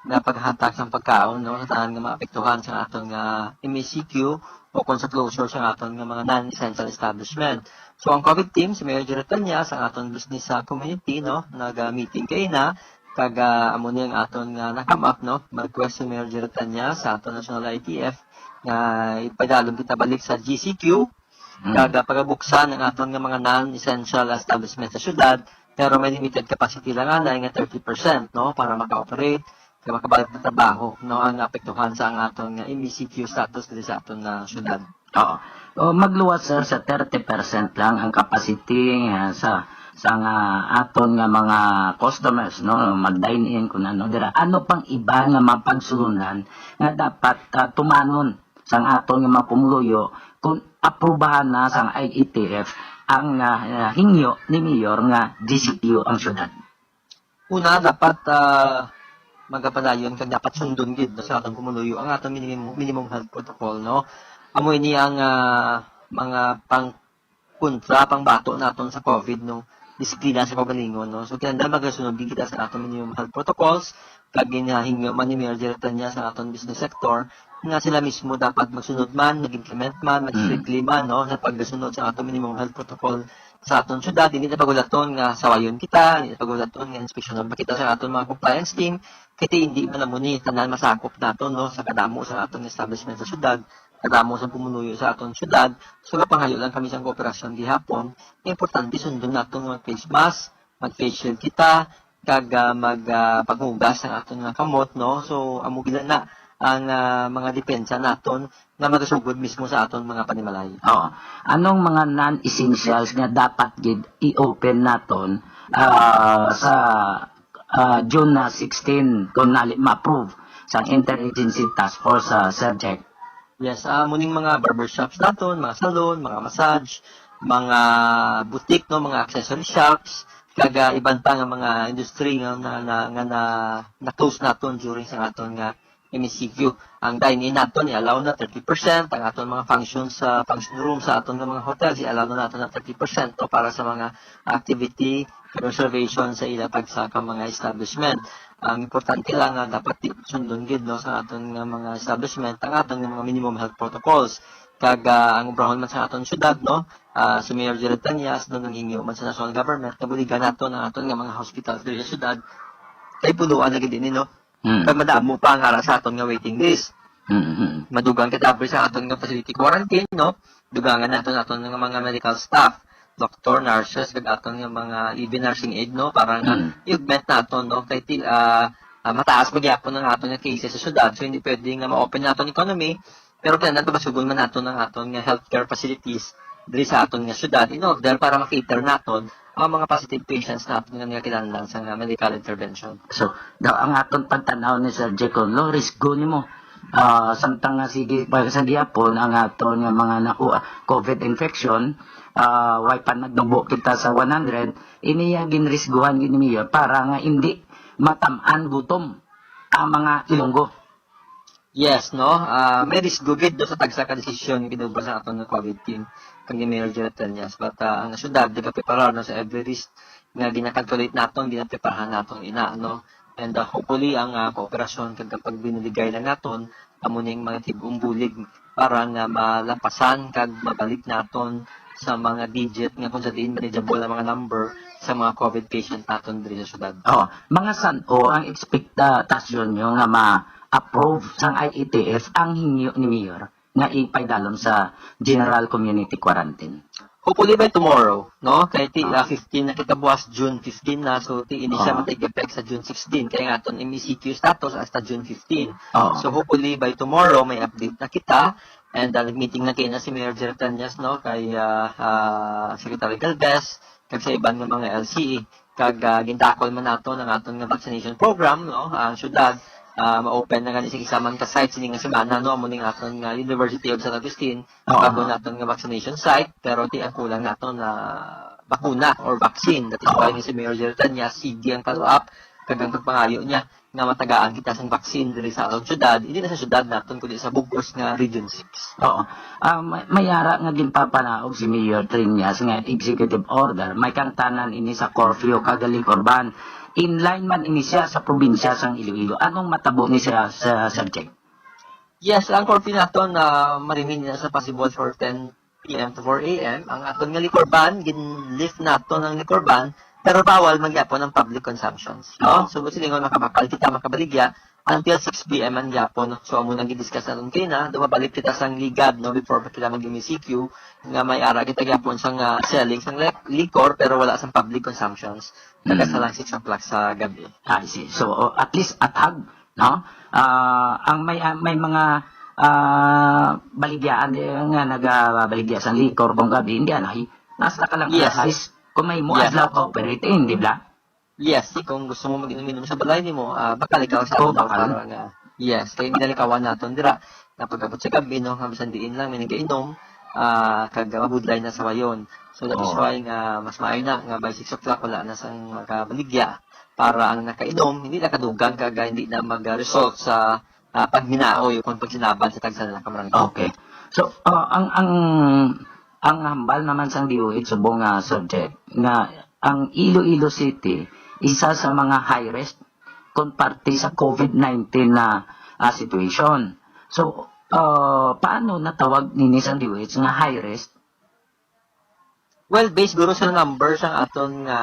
nga paghatag sang pagkaon, no, sa tanan nga maapektuhan sa aton nga M E C Q o kon sa closure sa aton nga mga non-essential establishment. So, ang COVID team, si Mayor Jerry Treñas, ang aton business sa community, no, nag-meeting kay na, kag, ah, amo ni ang aton nga na-come up, no, mag-request si Mayor Jerry Treñas sa aton National I T F nga ipadalom kita balik sa G C Q, Mm. Kag, ah, pagabuksan ang aton nga mga non-essential establishment sa syudad, pero may limited capacity lang anay nga thirty percent, no, para maka-operate, kag makabalik na trabaho, no, ang naapektuhan sa ang aton nga M E C Q status diri sa aton nga syudad. Oo. O, magluwas, sir, sa thirty percent lang ang capacity, ah, sa, sa nga aton nga mga customers, no, mag-dine in, kung ano, dira. Ano pang iba nga mapagsuhunan nga dapat, ah, tumanon sang aton nga mga pumuluyo kung aprubahan na sang I E T F ang, ah, hingyo ni Mayor nga G C Q ang syudad? Una, dapat, ah, magapadayon kag dapat sundon gid, no, sa aton pumuluyo ang aton minimum, minimum health protocol, no? Amo ini ang, ah, mga pang kontra pangbato naton sa COVID, no? disiplina sa kaugalingon, no? So, kinahanglan magasunod gid kita sa aton minimum health protocols, kag ginahingyo man ni Mayor Jerry Treñas sa aton business sector nga sila mismo dapat magsunod man, mag-implement man, mag-, mm, strictly man, no, sa pagsunod sa aton minimum health protocol sa aton syudad. Hindi na pagulaton nga sawayon kita, hindi na pagulaton nga inspeksyonan pa kita sa aton mga compliance team, kay hindi man amo ni tanan masakop naton, no, sa kadamo sa aton establishment sa syudad, kadamo sa pumunuyo sa aton syudad. So, napangayo lang kami sa kooperasyon gihapon. Importante sundon naton mag-face mask, mag-face shield kita, kag, ah, mag, ah, paghugas ang aton nga kamot, no? So, amo gid na ang, ah, mga depensa naton nga magasugod mismo sa aton mga panimalay. Oo. Anong mga non-essentials nga dapat gid i-open naton, ah, sa, ah, June na sixteen, kung nali ma-approve sa Interagency Task Force, ah, Sir Jack? Yes, ah, muning mga barbershops naton, mga salon, mga massage, mga boutique, no, mga accessory shops, kag, ah, iban pa nga mga industry nga na, na, nga na, na-close naton during sa aton nga M E C Q. Ang dine-in naton i-allow na thirty percent, ang aton mga functions sa function room sa aton nga mga hotels i-allow na naton na thirty percent to para sa mga activity reservation sa ila pagsaka mga establishment. Ang importante lang nga dapat ti-, sundon gid, no, sa aton nga mga establishment ang aton nga mga minimum health protocols. Kag, ah, ang obrahon man sa aton syudad, no, ah, si Mayor Jerry Treñas, no, nanghingyo man sa national government nga buligan naton ang aton nga mga hospital diri sa syudad. Kay punuan na gid ini, no? Mm. Kag madamo pa ang ara sa aton nga waiting list. Mm, mm. Madugang kita abri sa aton nga facility quarantine, no? Dugangan naton aton nga mga medical staff, doktor, nurses, kag aton nga mga even nursing aid, no? Para nga, mm, i-augment naton, no? Kay ti-, ah, ah, mataas pa gyapon ang aton nga cases sa syudad, so hindi pwede nga ma-open naton economy, pero kinahanglan pabasugon man naton ang aton nga healthcare facilities diri sa aton nga syudad in order para ma-cater naton ang mga positive patients naton nga nagakinahanglan sa nga medical intervention. So, daw ang aton pagtan-aw ni Sir Jay Conlo, risgo nimo. Ah, samtang nga sige pa sa gihapon ang aton nga mga nakuha COVID infection, ah, way pa nagnubo kita sa one hundred, ini ya ginrisguhan gid ni Mayor para nga hindi matam-an gutom ang mga Ilonggo. Yes, no? Ah, may risgo gid do sa tagsa ka desisyon nga ginubra sa aton nga COVID team kag ni Mayor Jerry Treñas. But, ah, ang syudad nagapreparar, no, sa every risk nga ginakalculate naton, ginapreparahan naton ina, no? And, ah, hopefully, ang, ah, kooperasyon kag ang pagbinuligay lang naton amo ning mga tig-umbulig para nga malapasan kag mabalik naton sa mga digit nga kung sa diin manageable ang mga number sa mga COVID patient naton diri sa syudad. Oh, mga san-o ang ekspektasyon nyo nga ma-approve sang I A T F ang hingyo ni Mayor nga ipaidalom sa general community quarantine? Hopefully by tomorrow, no? Kay ti-, ah, fifteen na kita buwas, June fifteen na, so ti-, ini siya ma-take effect sa June sixteen. Kaya nga, aton M E C Q status hasta June fifteen. Oo. So hopefully by tomorrow, may update na kita. And, ah, nag-meeting na kaina si Mayor Jerry Treñas, no? Kay, ah, ah, Secretary Galvez, kag sa iban nga mga L C E. Kag, ah, gintakol man naton ang aton nga vaccination program, no? Ang syudad, ah, ma-open na gani sa isa man ka site sini nga semana, no? Amo ning aton nga University of San Agustin, oo, bago naton nga vaccination site, pero ti ang kulang naton na bakuna or vaccine. That is why ni si Mayor Jerry Treñas, sige ang follow-up, kag ang pagpangayo niya nga matagaan kita sang vaccine diri sa aton syudad, hindi na sa syudad naton, kundi sa bug-os nga Region six. Oo. Ah, may, may ara nga ginpapanaog si Mayor Treñas nga executive order, may kaangtanan ini sa curfew kag liquor ban. In line man ini siya sa probinsya sang Iloilo. Anong matabo ni sa, sa subject? Yes, ang curfew naton na marimin na sa possible for ten P M to four A M. Ang aton nga liquor ban, gin-lift naton ang liquor ban, pero bawal man gyapon ang public consumptions, no? Oo. So, silingon, makabakal kita, makabaligya until six P M man gyapon. So, amo nang gidiscuss naton kaina, dumabalik kita sang ligad, no, before pa kita mag-M E C Q, nga may ara kita gyapon sang, ah, selling sang li-, liquor, pero wala sang public consumptions. Nagasa lang six o'clock sa gabi. I see. So, oh, at least athag, no? Ah, ang may, ah, may mga, ah, baligyaan di nga nagabaligya sang liquor kung gabi, hindi anay. Nasa ka lang alas sais. Kung may mo adlaw ka operate, eh, hindi bla? Yes, kung gusto mo mag-inom-inom sa balay nimo, ah, bakal ikaw sa adlaw para nga, yes, kay ginalikawan naton dira. Nga pag-abot sa gabi, no, nga bisan diin lang may nagainom, ah, kag mabudlay na sawayon. So, that is why nga mas maayo na nga by six o'clock wala na sang makabaligya para ang nakainom hindi na kadugang kag hindi na mag-result sa, ah, paghinaoy o kung pagsinaban sa tagsa na ka barangay. Okay. So, ah, ang, ang, ang hambal naman sang D O H subong nga subject nga ang Iloilo City isa sa mga high risk kon parte sa COVID nineteen na, ah, situation. So, ah, paano natawag nini sa D O H nga high risk? Well, based guro sa numbers ang aton nga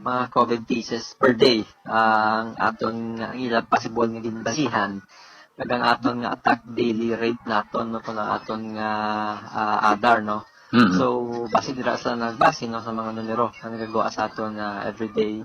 mga COVID cases per day, ang aton nga, ang ilang possible nga ginbasihan, kag ang aton nga attack daily rate naton, no, kung ang aton nga, ah, ADAR, no? Mm. So, base dira sa nagbase, no, sa mga numero nga nagagawa sa aton, ah, everyday,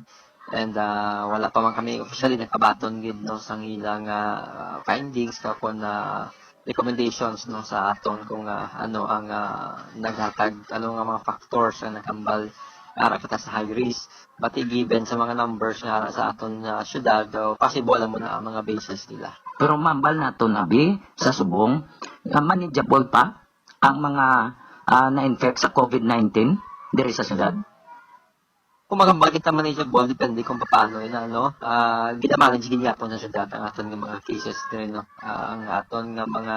and, ah, wala pa man kami officially nakabaton gid, no, sang ilang, ah, findings ka kon, ah, recommendations, no, sa aton kung, ah, ano ang, ah, naghatag, ano nga mga factors ang naghambal ara kita sa high risk. But given sa mga numbers nga ara sa aton, ah, syudad, oh, possible lang mo na ang mga bases nila. Pero mambal nato na, bi, sa subong, ah, manageable pa ang mga, ah, na-infect sa COVID nineteen diri sa syudad? Kung magambal kita, manageable, depende kung paano yun, ano, ah, ginamanage gid gyapon sa syudad ang aton nga mga cases diri, no? Ah, ang aton nga mga,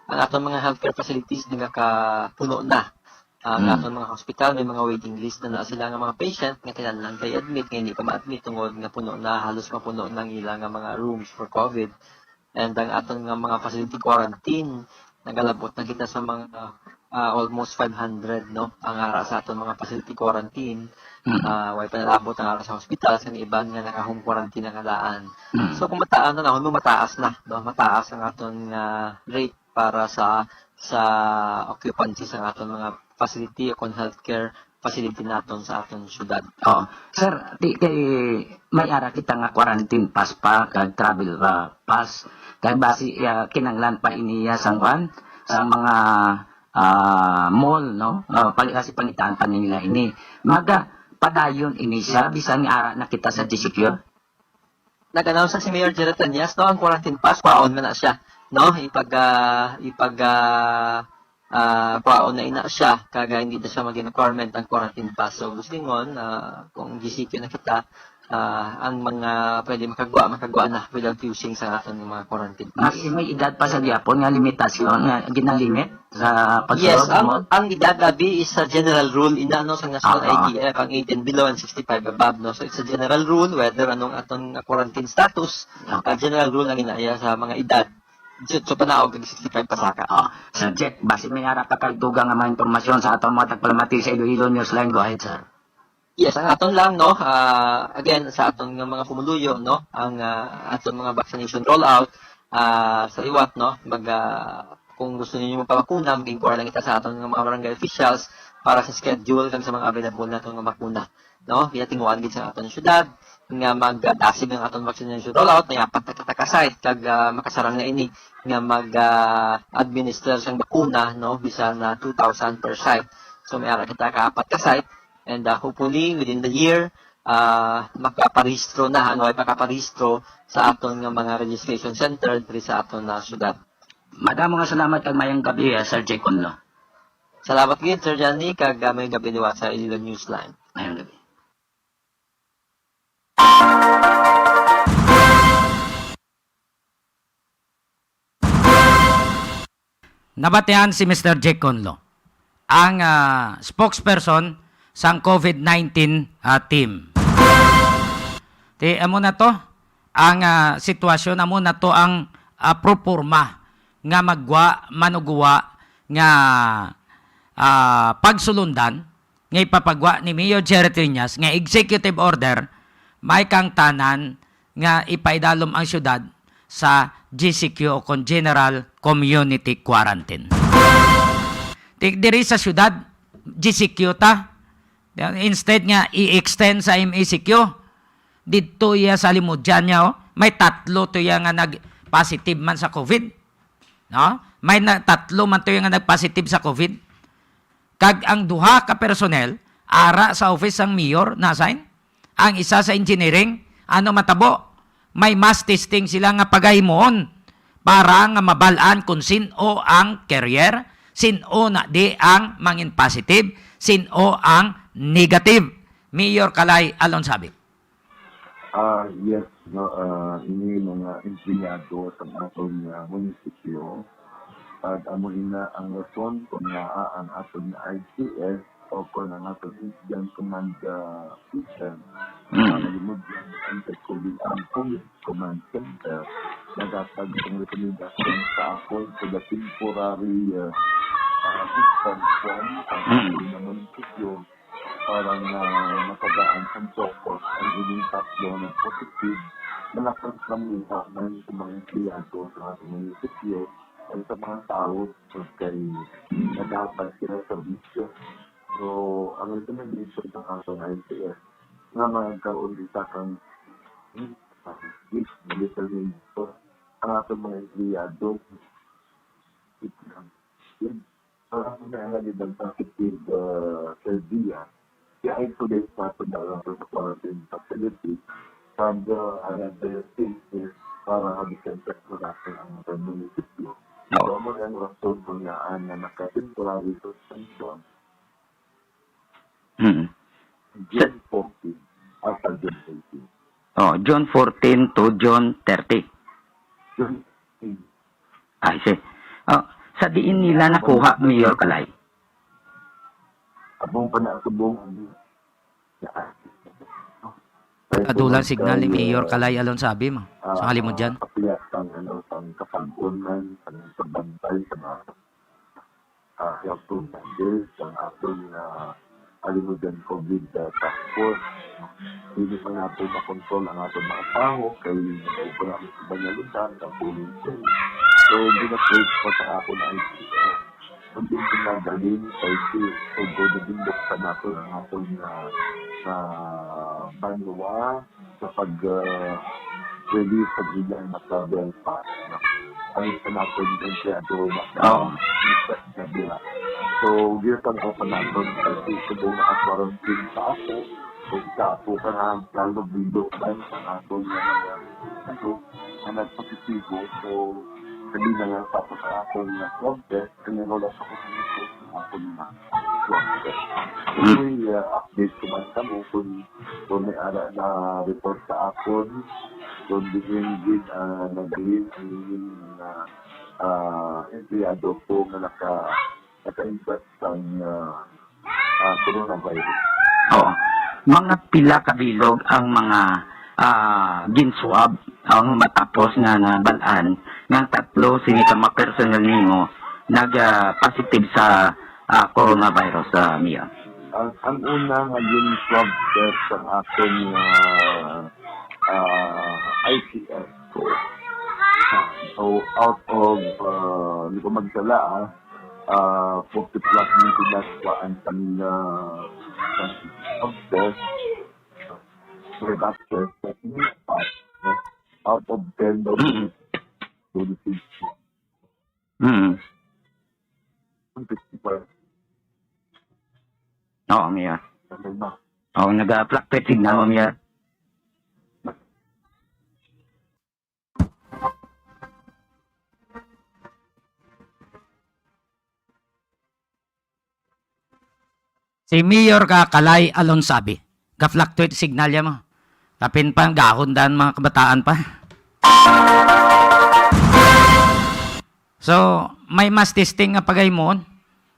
ang aton mga healthcare facilities nagakapuno na. Ah, ang Hmm. aton mga hospital, may mga waiting list na, na sila nga mga patient nga kinahanglan kay admit, nga hindi pa ma-admit tungod nga puno na, halos mapuno na ang ila nga mga rooms for COVID. And ang aton nga mga facility quarantine, nagalabot na kita sa mga, ah, almost five hundred, no? Ang ara sa aton mga facility quarantine, Mm. ah, way pa nalabot ang ara sa hospital, sa iban nga naka-home quarantine ang alaan. Mm. So, kung mataas na, nahon mo mataas na, no? Mataas ang aton nga rate para sa, sa occupancy sa aton mga facility o kung healthcare facility naton sa aton syudad. Oo. Sir, di kay may ara kita nga quarantine pass pa kag travel, ah, pass. Kay basi, ah, kinanglan pa iniya sang kwan, sa mga, ah, mall, no? Ah, pali-, kasi pangitaan pa nila ini. Maga, padayon ini siya, bisan nga ara na kita sa G C Q. Nag-announce na si Mayor Jerry Triñas, no, ang quarantine pass, kwaon man na siya, no? Ipag, ah, ipag, ah, ah, kwaon na ina siya, kag hindi na siya maging requirement ang quarantine pass. So, gusto ngon, ah, kung G C Q na kita, ah, ang mga pwede makagwa, makagwa na without using sa aton mga quarantine pass. May, may edad pa sa gyapon nga limitasyon, nga ginalimit sa pagsulod? Yes, ang, ang edad, abi, is sa general rule, ina, no, sa National Ah, ah. I T F, ang eighteen below and sixty-five above, no? So, it's a general rule, whether anong aton nga quarantine status, Okay. ah, general rule ang inaya sa mga edad. So, so, panaog kag sixty-five pasaka. Ah, Sir Jack, basi may ara pa kag dugang nga mga impormasyon sa aton mga tagpalamati sa Iloilo Newsline. Go ahead, sir. Yes, ang aton lang, no, ah, again, sa aton nga mga pumuluyo, no, ang, ah, aton mga vaccination rollout, ah, sa liwat, no, mag, ah, kung gusto ninyo magpabakuna, mag-inquire lang kita sa aton nga mga barangay officials para sa schedule kag sa mga available naton nga bakuna, no. Ginatinguhan gid sa aton syudad nga magdasig ang aton vaccination rollout, may apat na kita ka site kag, ah, makasarang na ini nga mag, ah, administer sang bakuna, no, bisan na two thousand per site. So, may ara kita ka apat ka site. And, ah, hopefully, within the year, ah, makaparehistro na, ano, ay makaparehistro sa aton nga mga registration center diri sa aton nga syudad. Madamo nga salamat kag mayong gabi, ah, Sir Jay Conlo. Salamat gid, Sir Johnny, kag, ah, mayong gabi liwat sa Iloilo Newsline. Mayong gabi. Nabatian si Mister Jake Conlo, ang, ah, spokesperson sang COVID nineteen, ah, team. Ti, amo na to ang, ah, sitwasyon, amo na to ang, ah, proporma nga magwa, manuguwa nga, ah, pagsulundan nga ipapagwa ni Mayor Jerry Triñas nga executive order, may kangtanan nga ipaidalom ang syudad sa G C Q o kon General Community Quarantine. Ti-, diri sa syudad, G C Q ta. Instead nga i-extend sa M E C Q, didto iya sa Limudyan niya, oh, may tatlo to iya nga nag-positive man sa COVID. No? May na, tatlo man to iya nga nag-positive sa COVID. Kag ang duha ka personnel, ara sa office sang mayor, na-assign. Ang isa sa engineering, ano matabo? May mass testing sila nga pagahimuon para nga mabal-an kung sin-o ang carrier, sin-o na di ang mangin positive, sin-o ang negative. Mayor Kalay Alonsabi. Ah, yes, no, ah, ini mga empleyado sa aton nga munisipyo, at amo ina ang rason kung ngaa ang aton nga I C S o kung ang aton Incident Command, ah, System, Mm. ang Limudyan Anti-COVID, ang COVID Command Center, nagatag ang rekomendasyon sa akon sa the temporary, ah, ah, suspension ang Mm. aton nga munisipyo para nga matagaan ang focus ang ining tatlo nga positive, malapas na mga man sa mga empleyado sa aton munisipyo, ang sa mga tawo kay nagapad sila sa bisyo. So, ang recommendation sa kaso ng I P S, nga magkaroon kita kang, ah, if little nito, ang ating mga empleyado, it, it, parang may nga nila positive, ah, sa dia, i-isolate natin na lang sa quarantine facility pag, ah, another cases para ma-disinfect mo natin ang ating munisipyo. Oo. So, mo ang rason kung nga, ah, nga naka-temporary suspension. Mm. June fourteen, hasta June eighteen. Oh, June fourteen to June thirty. June eighteen. I see. Oh, sa diin nila nakuha, Mayor Kalay? Akong panasubong, Kadulang signal ni Mayor Kalay Alonsabi, ma. Sa halin mo dyan? Kapiyat ang, ano, ang kapag-unan, ang pagbantay sa mga, ah, health providers, ang aton, ah, Alimugan COVID, ah, Task Force. Hindi pa natin makontrol ang aton mga tawo, kay wala mo sa iba nga lugar, ang pollution. So, hindi na pwede pa sa aton ang Pag-implementar din sa issue, so, go to din sa nato ang aton nga, nga banwa sa pag, ah, release sa ilang mga travel pass, no? Ang sa naton yung empleyado na Oo. na nila. So, yun ang open naton sa issue kung naka-quarantine sa ako, kung sa ako ka nga, lalo bindo man sa aton nga mga, ano, nga nagpositibo. So, sabi na nga tapos sa akon nga swab test, kaya wala sa ko sa ako na swab test. Mm. Anyway, uh, update ko man kamo kung, kung may ara na report sa akon, kung diin gid, ah, nagin ang inyong mga, ah, empleyado ko nga naka, naka-infect sang, ah, ah, coronavirus. Oo. Mga pila ka bilog ang mga, ah, ginswab ang matapos nga nabal-an nga ang tatlo sini ka mga personnel nimo nag, ah, positive sa, ah, coronavirus, ah, Mayor? Ang, ang una nga ginswab test ang akon nga, ah, I C S ko. So, out of, ah, di ko magsala, ah, ah, forty plus yung pinaswaan sa mga, ah, sa test. Production, out of ten daw, Mm. twenty-six. Mm. Fifty-five. Oo, Mayor. Ano ba? Oo, nag-fluctuate signal mo, Mayor. Si Mayor ka Kalay Alonsabi. Ga-fluctuate signal ya mo. Kapin pa ang gahon dan mga kabataan pa. So, may mass testing nga pagahimon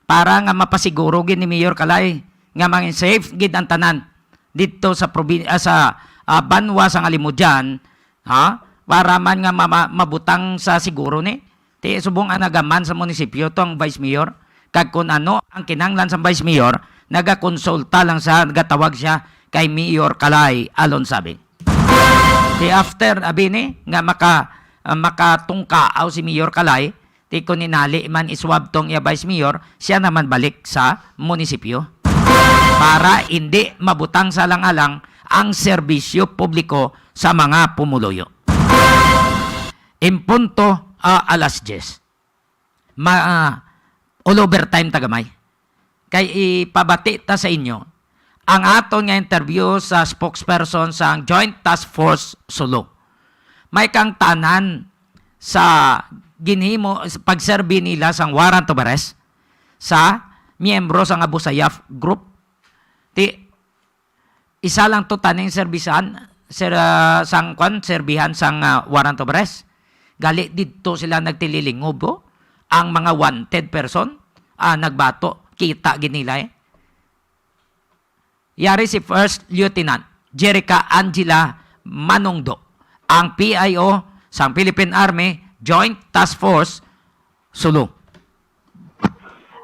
para nga mapasiguro gid ni Mayor Kalay nga mangin safe gid ang tanan didto sa probin-, ah, sa, ah, banwa sang Alimodian, ha? Para man nga ma-, ma-, mabutang sa siguro ni. Ti subong ang nagaman sa munisipyo to ang vice mayor. Kag kun ano ang kinahanglan sa vice mayor, nagakonsulta lang siya, nagatawag siya kay Mayor Kalay Alonsabi. Ti after, abi ni, nga maka-, ah, makatungkaaw si Mayor Kalay, ti kun inali man iswab tong iya vice mayor, siya naman balik sa munisipyo. Para hindi mabutang sa alang-alang ang serbisyo publiko sa mga pumuluyo. In punto, ah, alas diyes. Ma-, ah, all overtime ta gamay. Kay ipabati ta sa inyo ang aton nga interview sa spokesperson sang Joint Task Force Sulu. May kang tanan sa ginhimo, sa pagserbi nila sang warrant of arrest sa miyembro sang Abu Sayyaf Group. Ti, isa lang to taning serbisan, sir, ah, sang kwan, serbihan sang, ah, warrant of arrest. Gali didto sila nagtililingob, oh. Ang mga wanted person, ah, nagbato, kita gid nila, eh. yari si First Lieutenant Jerica Angela Manungdo, ang P I O sang Philippine Army Joint Task Force Sulu.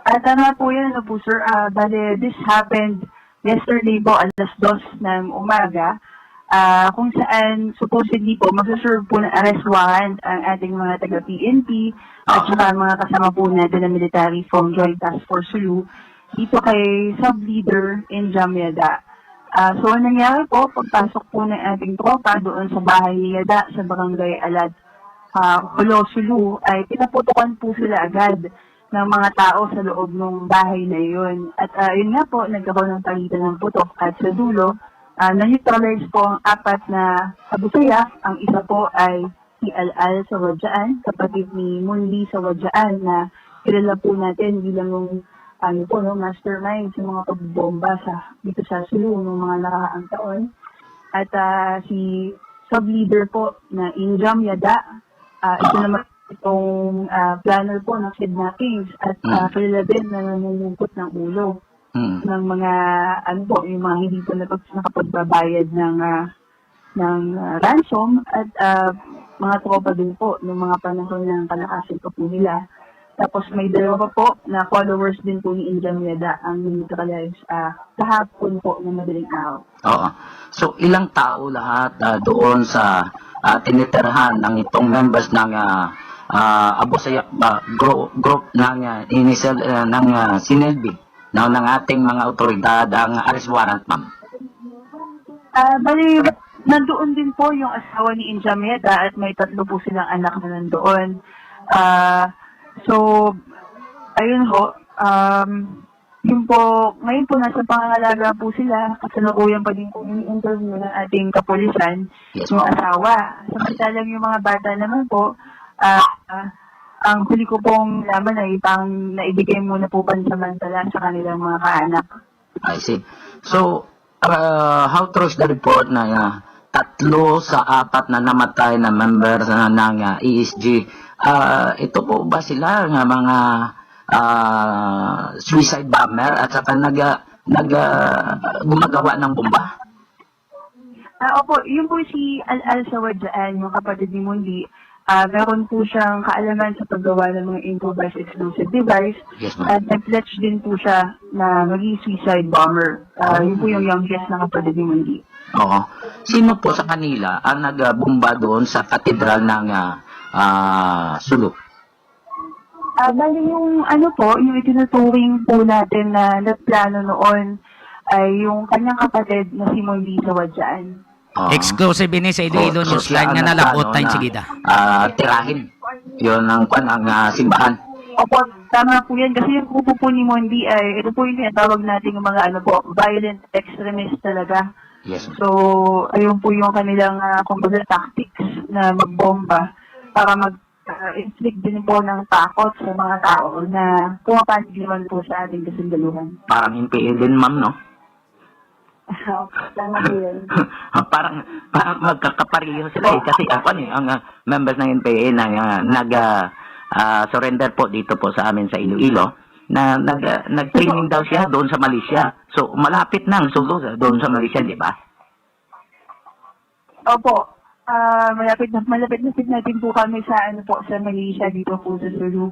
Ah, tama po yan, ano po, sir. Ah, bale, this happened yesterday po, alas dos ng umaga, ah, kung saan supposedly po, magsuserve po ng arrest warrant ang ating mga taga-P N P at saka mga kasama po natin ng military from Joint Task Force Sulu dito kay Sub-Leader Injam Yada. Ah, so, ang nangyari po, pagpasok po ng ating tropa doon sa bahay ni Yada sa Barangay Alat, ah, Jolo, Sulu, ay pinaputukan po sila agad ng mga tao sa loob ng bahay na iyon. At, ah, yun nga po, nagkaroon ng palitan ng putok at sa dulo, ah, na-neutralize po ang apat na Abu Sayyaf. Ang isa po ay si Al-Al Sawadjaan, kapatid ni Mundi Sawadjaan na kilala po natin bilang yung, ano po, no, mastermind sa mga pagbomba sa, dito sa Sulu noong mga nakaraang taon. At, ah, si sub-leader po na Injam Yada, ah, ito naman itong, ah, planner po ng kidnappings at, ah, kilala din na namumugot ng ulo Mm. ng mga, ano po, yung mga hindi po napag-, nakapagbabayad ng, ah, ng, ah, ransom at, ah, mga tropa din po noong mga panahon ng kalakasan pa po nila. Tapos may dalawa pa po na followers din po ni Injam Yada ang neutralize, ah, kahapon po na madaling araw. Oo. So, ilang tao lahat, ah, doon sa, ah, tinitirhan ng itong members ng, ah, ah, Abu Sayyaf, ah, gro-, group ng, ah, initial, ah, ng, ah, sinilbi ng, ng ating mga otoridad ang arrest warrant, ma'am? Ah, bali, nandoon din po yung asawa ni Injam Yada at may tatlo po silang anak na nandoon. Ah, so, ayun ho, um, yun po, ngayon po nasa pangangalaga po sila. Kasalukuyan pa din po yung interview ng ating kapulisan, Yes, yung ma'am. Asawa. Samantalang yung mga bata naman po, ah, ah, ang huli ko pong laman ay pang naibigay muna po pansamantala sa kanilang mga kaanak. I see. So, uh, how true is the report na, uh, tatlo sa apat na namatay na member na, ng, uh, E S G, uh, ito po ba sila nga mga, uh, suicide bomber at saka nag, uh, nag, uh, gumagawa ng bomba? Ah, opo, yun po si Al-Al Sawadjaan, yung kapatid ni Mundi. Ah, meron po siyang kaalaman sa paggawa ng mga improvised explosive device. Yes, ma'am. At nag-pledge din po siya na maging suicide bomber. Ah, yun po yung youngest na kapatid ni Mundi. Oo. Sino po sa kanila ang nagbomba doon sa katedral ng, ah, ah, Sulu? Ah, bali yung ano po, yung itinuturing po natin na nagplano noon ay yung kanyang kapatid na si Mundi Sawadjaan. Oo. Exclusive ini sa Iloilo Oo, Newsline siya nga ang nalabutan nagplano si na, Gida. Ah, tirahin. Yun ang kwan, ang, ah, simbahan. Opo, tama po yan. Kasi yung grupo po ni Mundi ay, ito po yung tinatawag natin yung mga ano po, violent extremist talaga. Yes. So, ayun po yung kanilang, ah, kumbaga, tactics na magbomba para mag, ah, inflict din po ng takot sa mga tao na pumapanig naman po sa ating kasundaluhan. Parang N P A din, ma'am, no? Tama po yun. Parang, parang magkakapareho sila eh. Kasi ako eh, ang, ah, members ng N P A na, ah, nag, ah, ah, surrender po dito po sa amin sa Iloilo, na nag, ah, nag-training daw siya doon sa Malaysia. So, malapit na ang Sulu sa, doon sa Malaysia, di ba? Opo. Ah, malapit na, malapit-lapit na din po kami sa, ano po, sa Malaysia, dito po sa Sulu.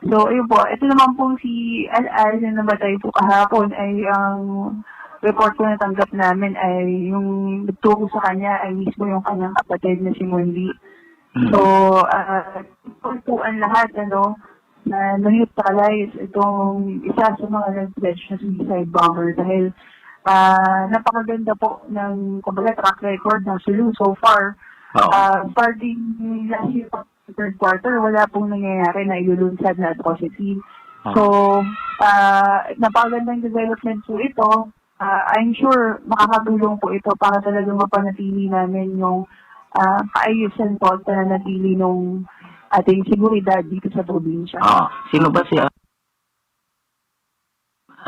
So, ayun po. Ito naman pong si Al-Al na namatay po kahapon ay ang report po natanggap namin ay yung nagturo sa kanya ay mismo yung kanyang kapatid na si Mundi. So, ah, po ang lahat, ano, na na-neutralize itong isa sa mga nag-pledge na suicide bomber dahil, ah, napakaganda po ng, kumbaga, track record ng Sulu so far. Oo. Ah, starting last year, third quarter, wala pong nangyayari na ilulunsad na atrocity. Ah. So, ah, napakagandang development po ito. Ah, I'm sure makakatulong po ito para talaga mapanatili namin yung, ah, kaayusan po at pananatili nung ating seguridad dito sa probinsya. Ah, sino ba siya?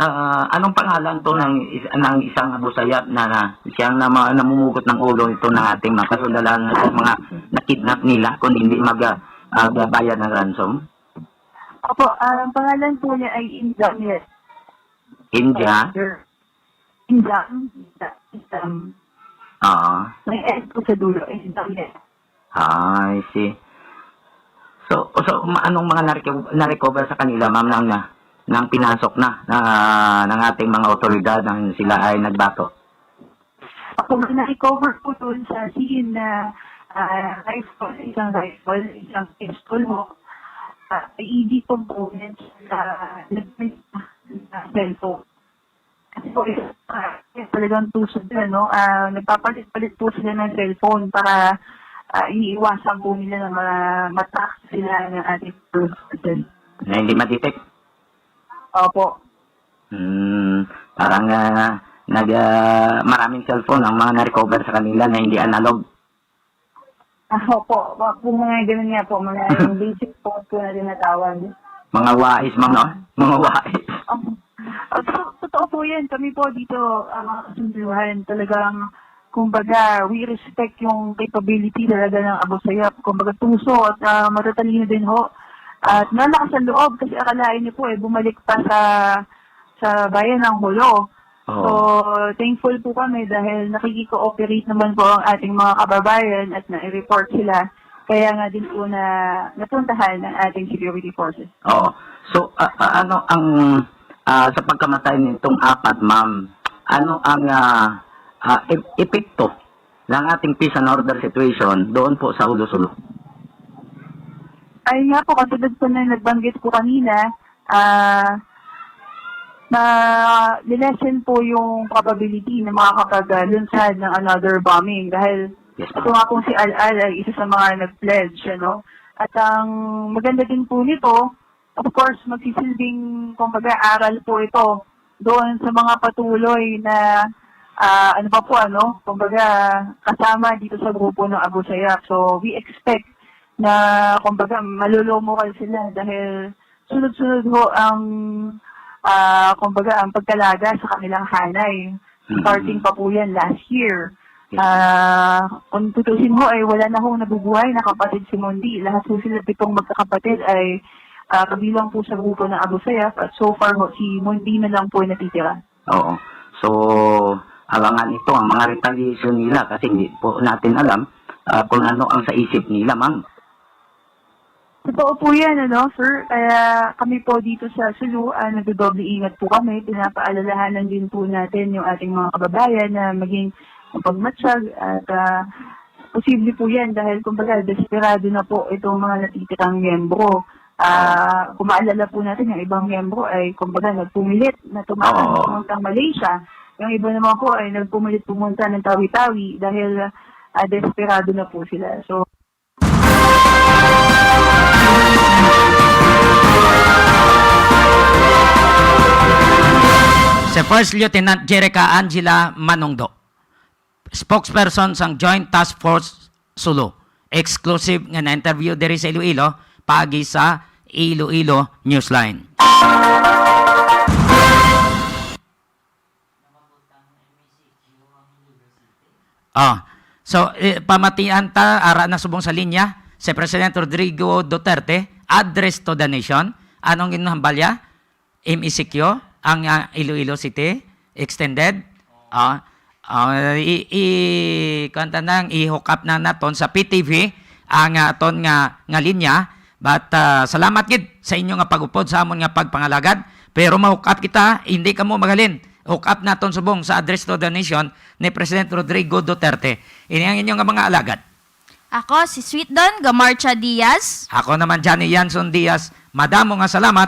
Ah, anong pangalan to ng is-, ng isang Abu Sayyaf na, na siyang nama-, namumugot ng ulo ito ng ating mga kasundalanan at mga nakidnap nila kung hindi mag, ah, ah, bayad ng ransom? Opo, ang pangalan po niya ay Injam Yada. India? Sir. Indang, indang, indang. Ah. May S po sa dulo, indang, yes. Ah, I see. So, so ma-, anong mga nareco-, na-recover sa kanila, ma'am, nang, na, nang pinasok na, na, ng ating mga otoridad nang sila ay nagbato? Ako, may na-recover po doon sa scene na, ah, rifle, isang rifle, isang pistol mo, ah, I E D components, ah, nag-, na cellphone. Kasi po, ah, talagang tuso sila, no? Ah, nagpapalit-palit po sila ng cellphone para, ah, iniiwasan po nila na ma-, ma-track sila ng ating police station. Na hindi ma-detect? Opo. Hmm, parang, ah, nag, ah, maraming cellphone ang mga na-recover sa kanila na hindi analog. Ah, opo. Wa-, po, mga ganun nga po, mga yung basic po, po na tinatawag. Mga wais, ma'am, no? Mga wais. Um, ah, so, totoo po yan. Kami po dito, ah, mga kasunduhan, talagang, kumbaga, we respect yung capability talaga ng Abu Sayyaf. Kumbaga, tuso at, ah, matatalino din ho. At malakas ang loob kasi akalain niyo po, eh, bumalik pa sa, sa bayan ng Jolo. Oo. So, thankful po kami dahil nakikicooperate naman po ang ating mga kababayan at nai-report sila. Kaya nga din po na napuntahan ng ating security forces. Oo. So, a-, a-, ano ang, ah, sa pagkamatay nitong apat, ma'am, ano ang, ah, ah, ep-, epekto ng ating peace and order situation doon po sa Jolo-Solo? Ay nga po, katulad po na nabanggit ko kanina, ah, na nilesen po yung probability na makakapaglunsad ng another bombing dahil Yes, ma'am. Ito nga pong si Al Al ay isa sa mga nag-pledge, ano? At ang maganda din po nito, of course, magsisilbing, kumbaga, aral po ito doon sa mga patuloy na, ah, ano pa po, ano, kumbaga, kasama dito sa grupo ng Abu Sayyaf. So, we expect na, kumbaga, malulumukal sila dahil sunod-sunod ho ang, ah, kumbaga, ang pagkalaga sa kanilang hanay. Mm. Starting pa po yan last year. Yes. Ah, kung tutusin ho, ay wala na hong nabubuhay na kapatid si Mondi. Lahat po sila pitong magkakapatid ay, ah, kabilang po sa grupo ng Abu Sayyaf at so far ho, si Mondi na lang po ay natitira. Oo. So, abangan ito, ang mga retaliation nila kasi hindi po natin alam, ah, kung ano ang sa isip nila, ma'am. Totoo po yan, ano, sir? Kaya kami po dito sa Sulu, ah, nagdodoble ingat po kami. Pinapaalalahanan din po natin yung ating mga kababayan na maging mapagmatsyag at, ah, posible po yan dahil, kumbaga, desperado na po itong mga natitirang miyembro. Ah, kung maalala po natin, yung ibang miyembro ay, kumbaga, nagpumilit na tumakas Oo. papuntang Malaysia. Yung iba naman po ay nagpumilit pumunta ng Tawi-Tawi dahil, ah, desperado na po sila. So, Si First Lieutenant Jerica Angela Manungdo, spokesperson sang Joint Task Force Sulu. Exclusive nga na-interview diri sa Iloilo, paagi sa Iloilo Newsline. Ah, so, eh, pamatian ta, ara na subong sa linya, si President Rodrigo Duterte, address to the nation. Anong ginhambal niya? M E C Q, ang, ah, Iloilo City, extended. Ah, ah, i, i, kuwan ta nang, i-hook up na naton sa P T V ang, ah, aton nga, nga linya. But, ah, salamat gid sa inyo nga pag-upod sa amon nga pagpangalagad. Pero ma-hook up kita, hindi kamo maghalin. Hook up naton subong sa Address to the Nation ni President Rodrigo Duterte. Ini ang inyo nga mga alagad. Ako si Sweet Don Gamarcha Diaz. Ako naman, Johnny Yanson Diaz. Madamo nga salamat.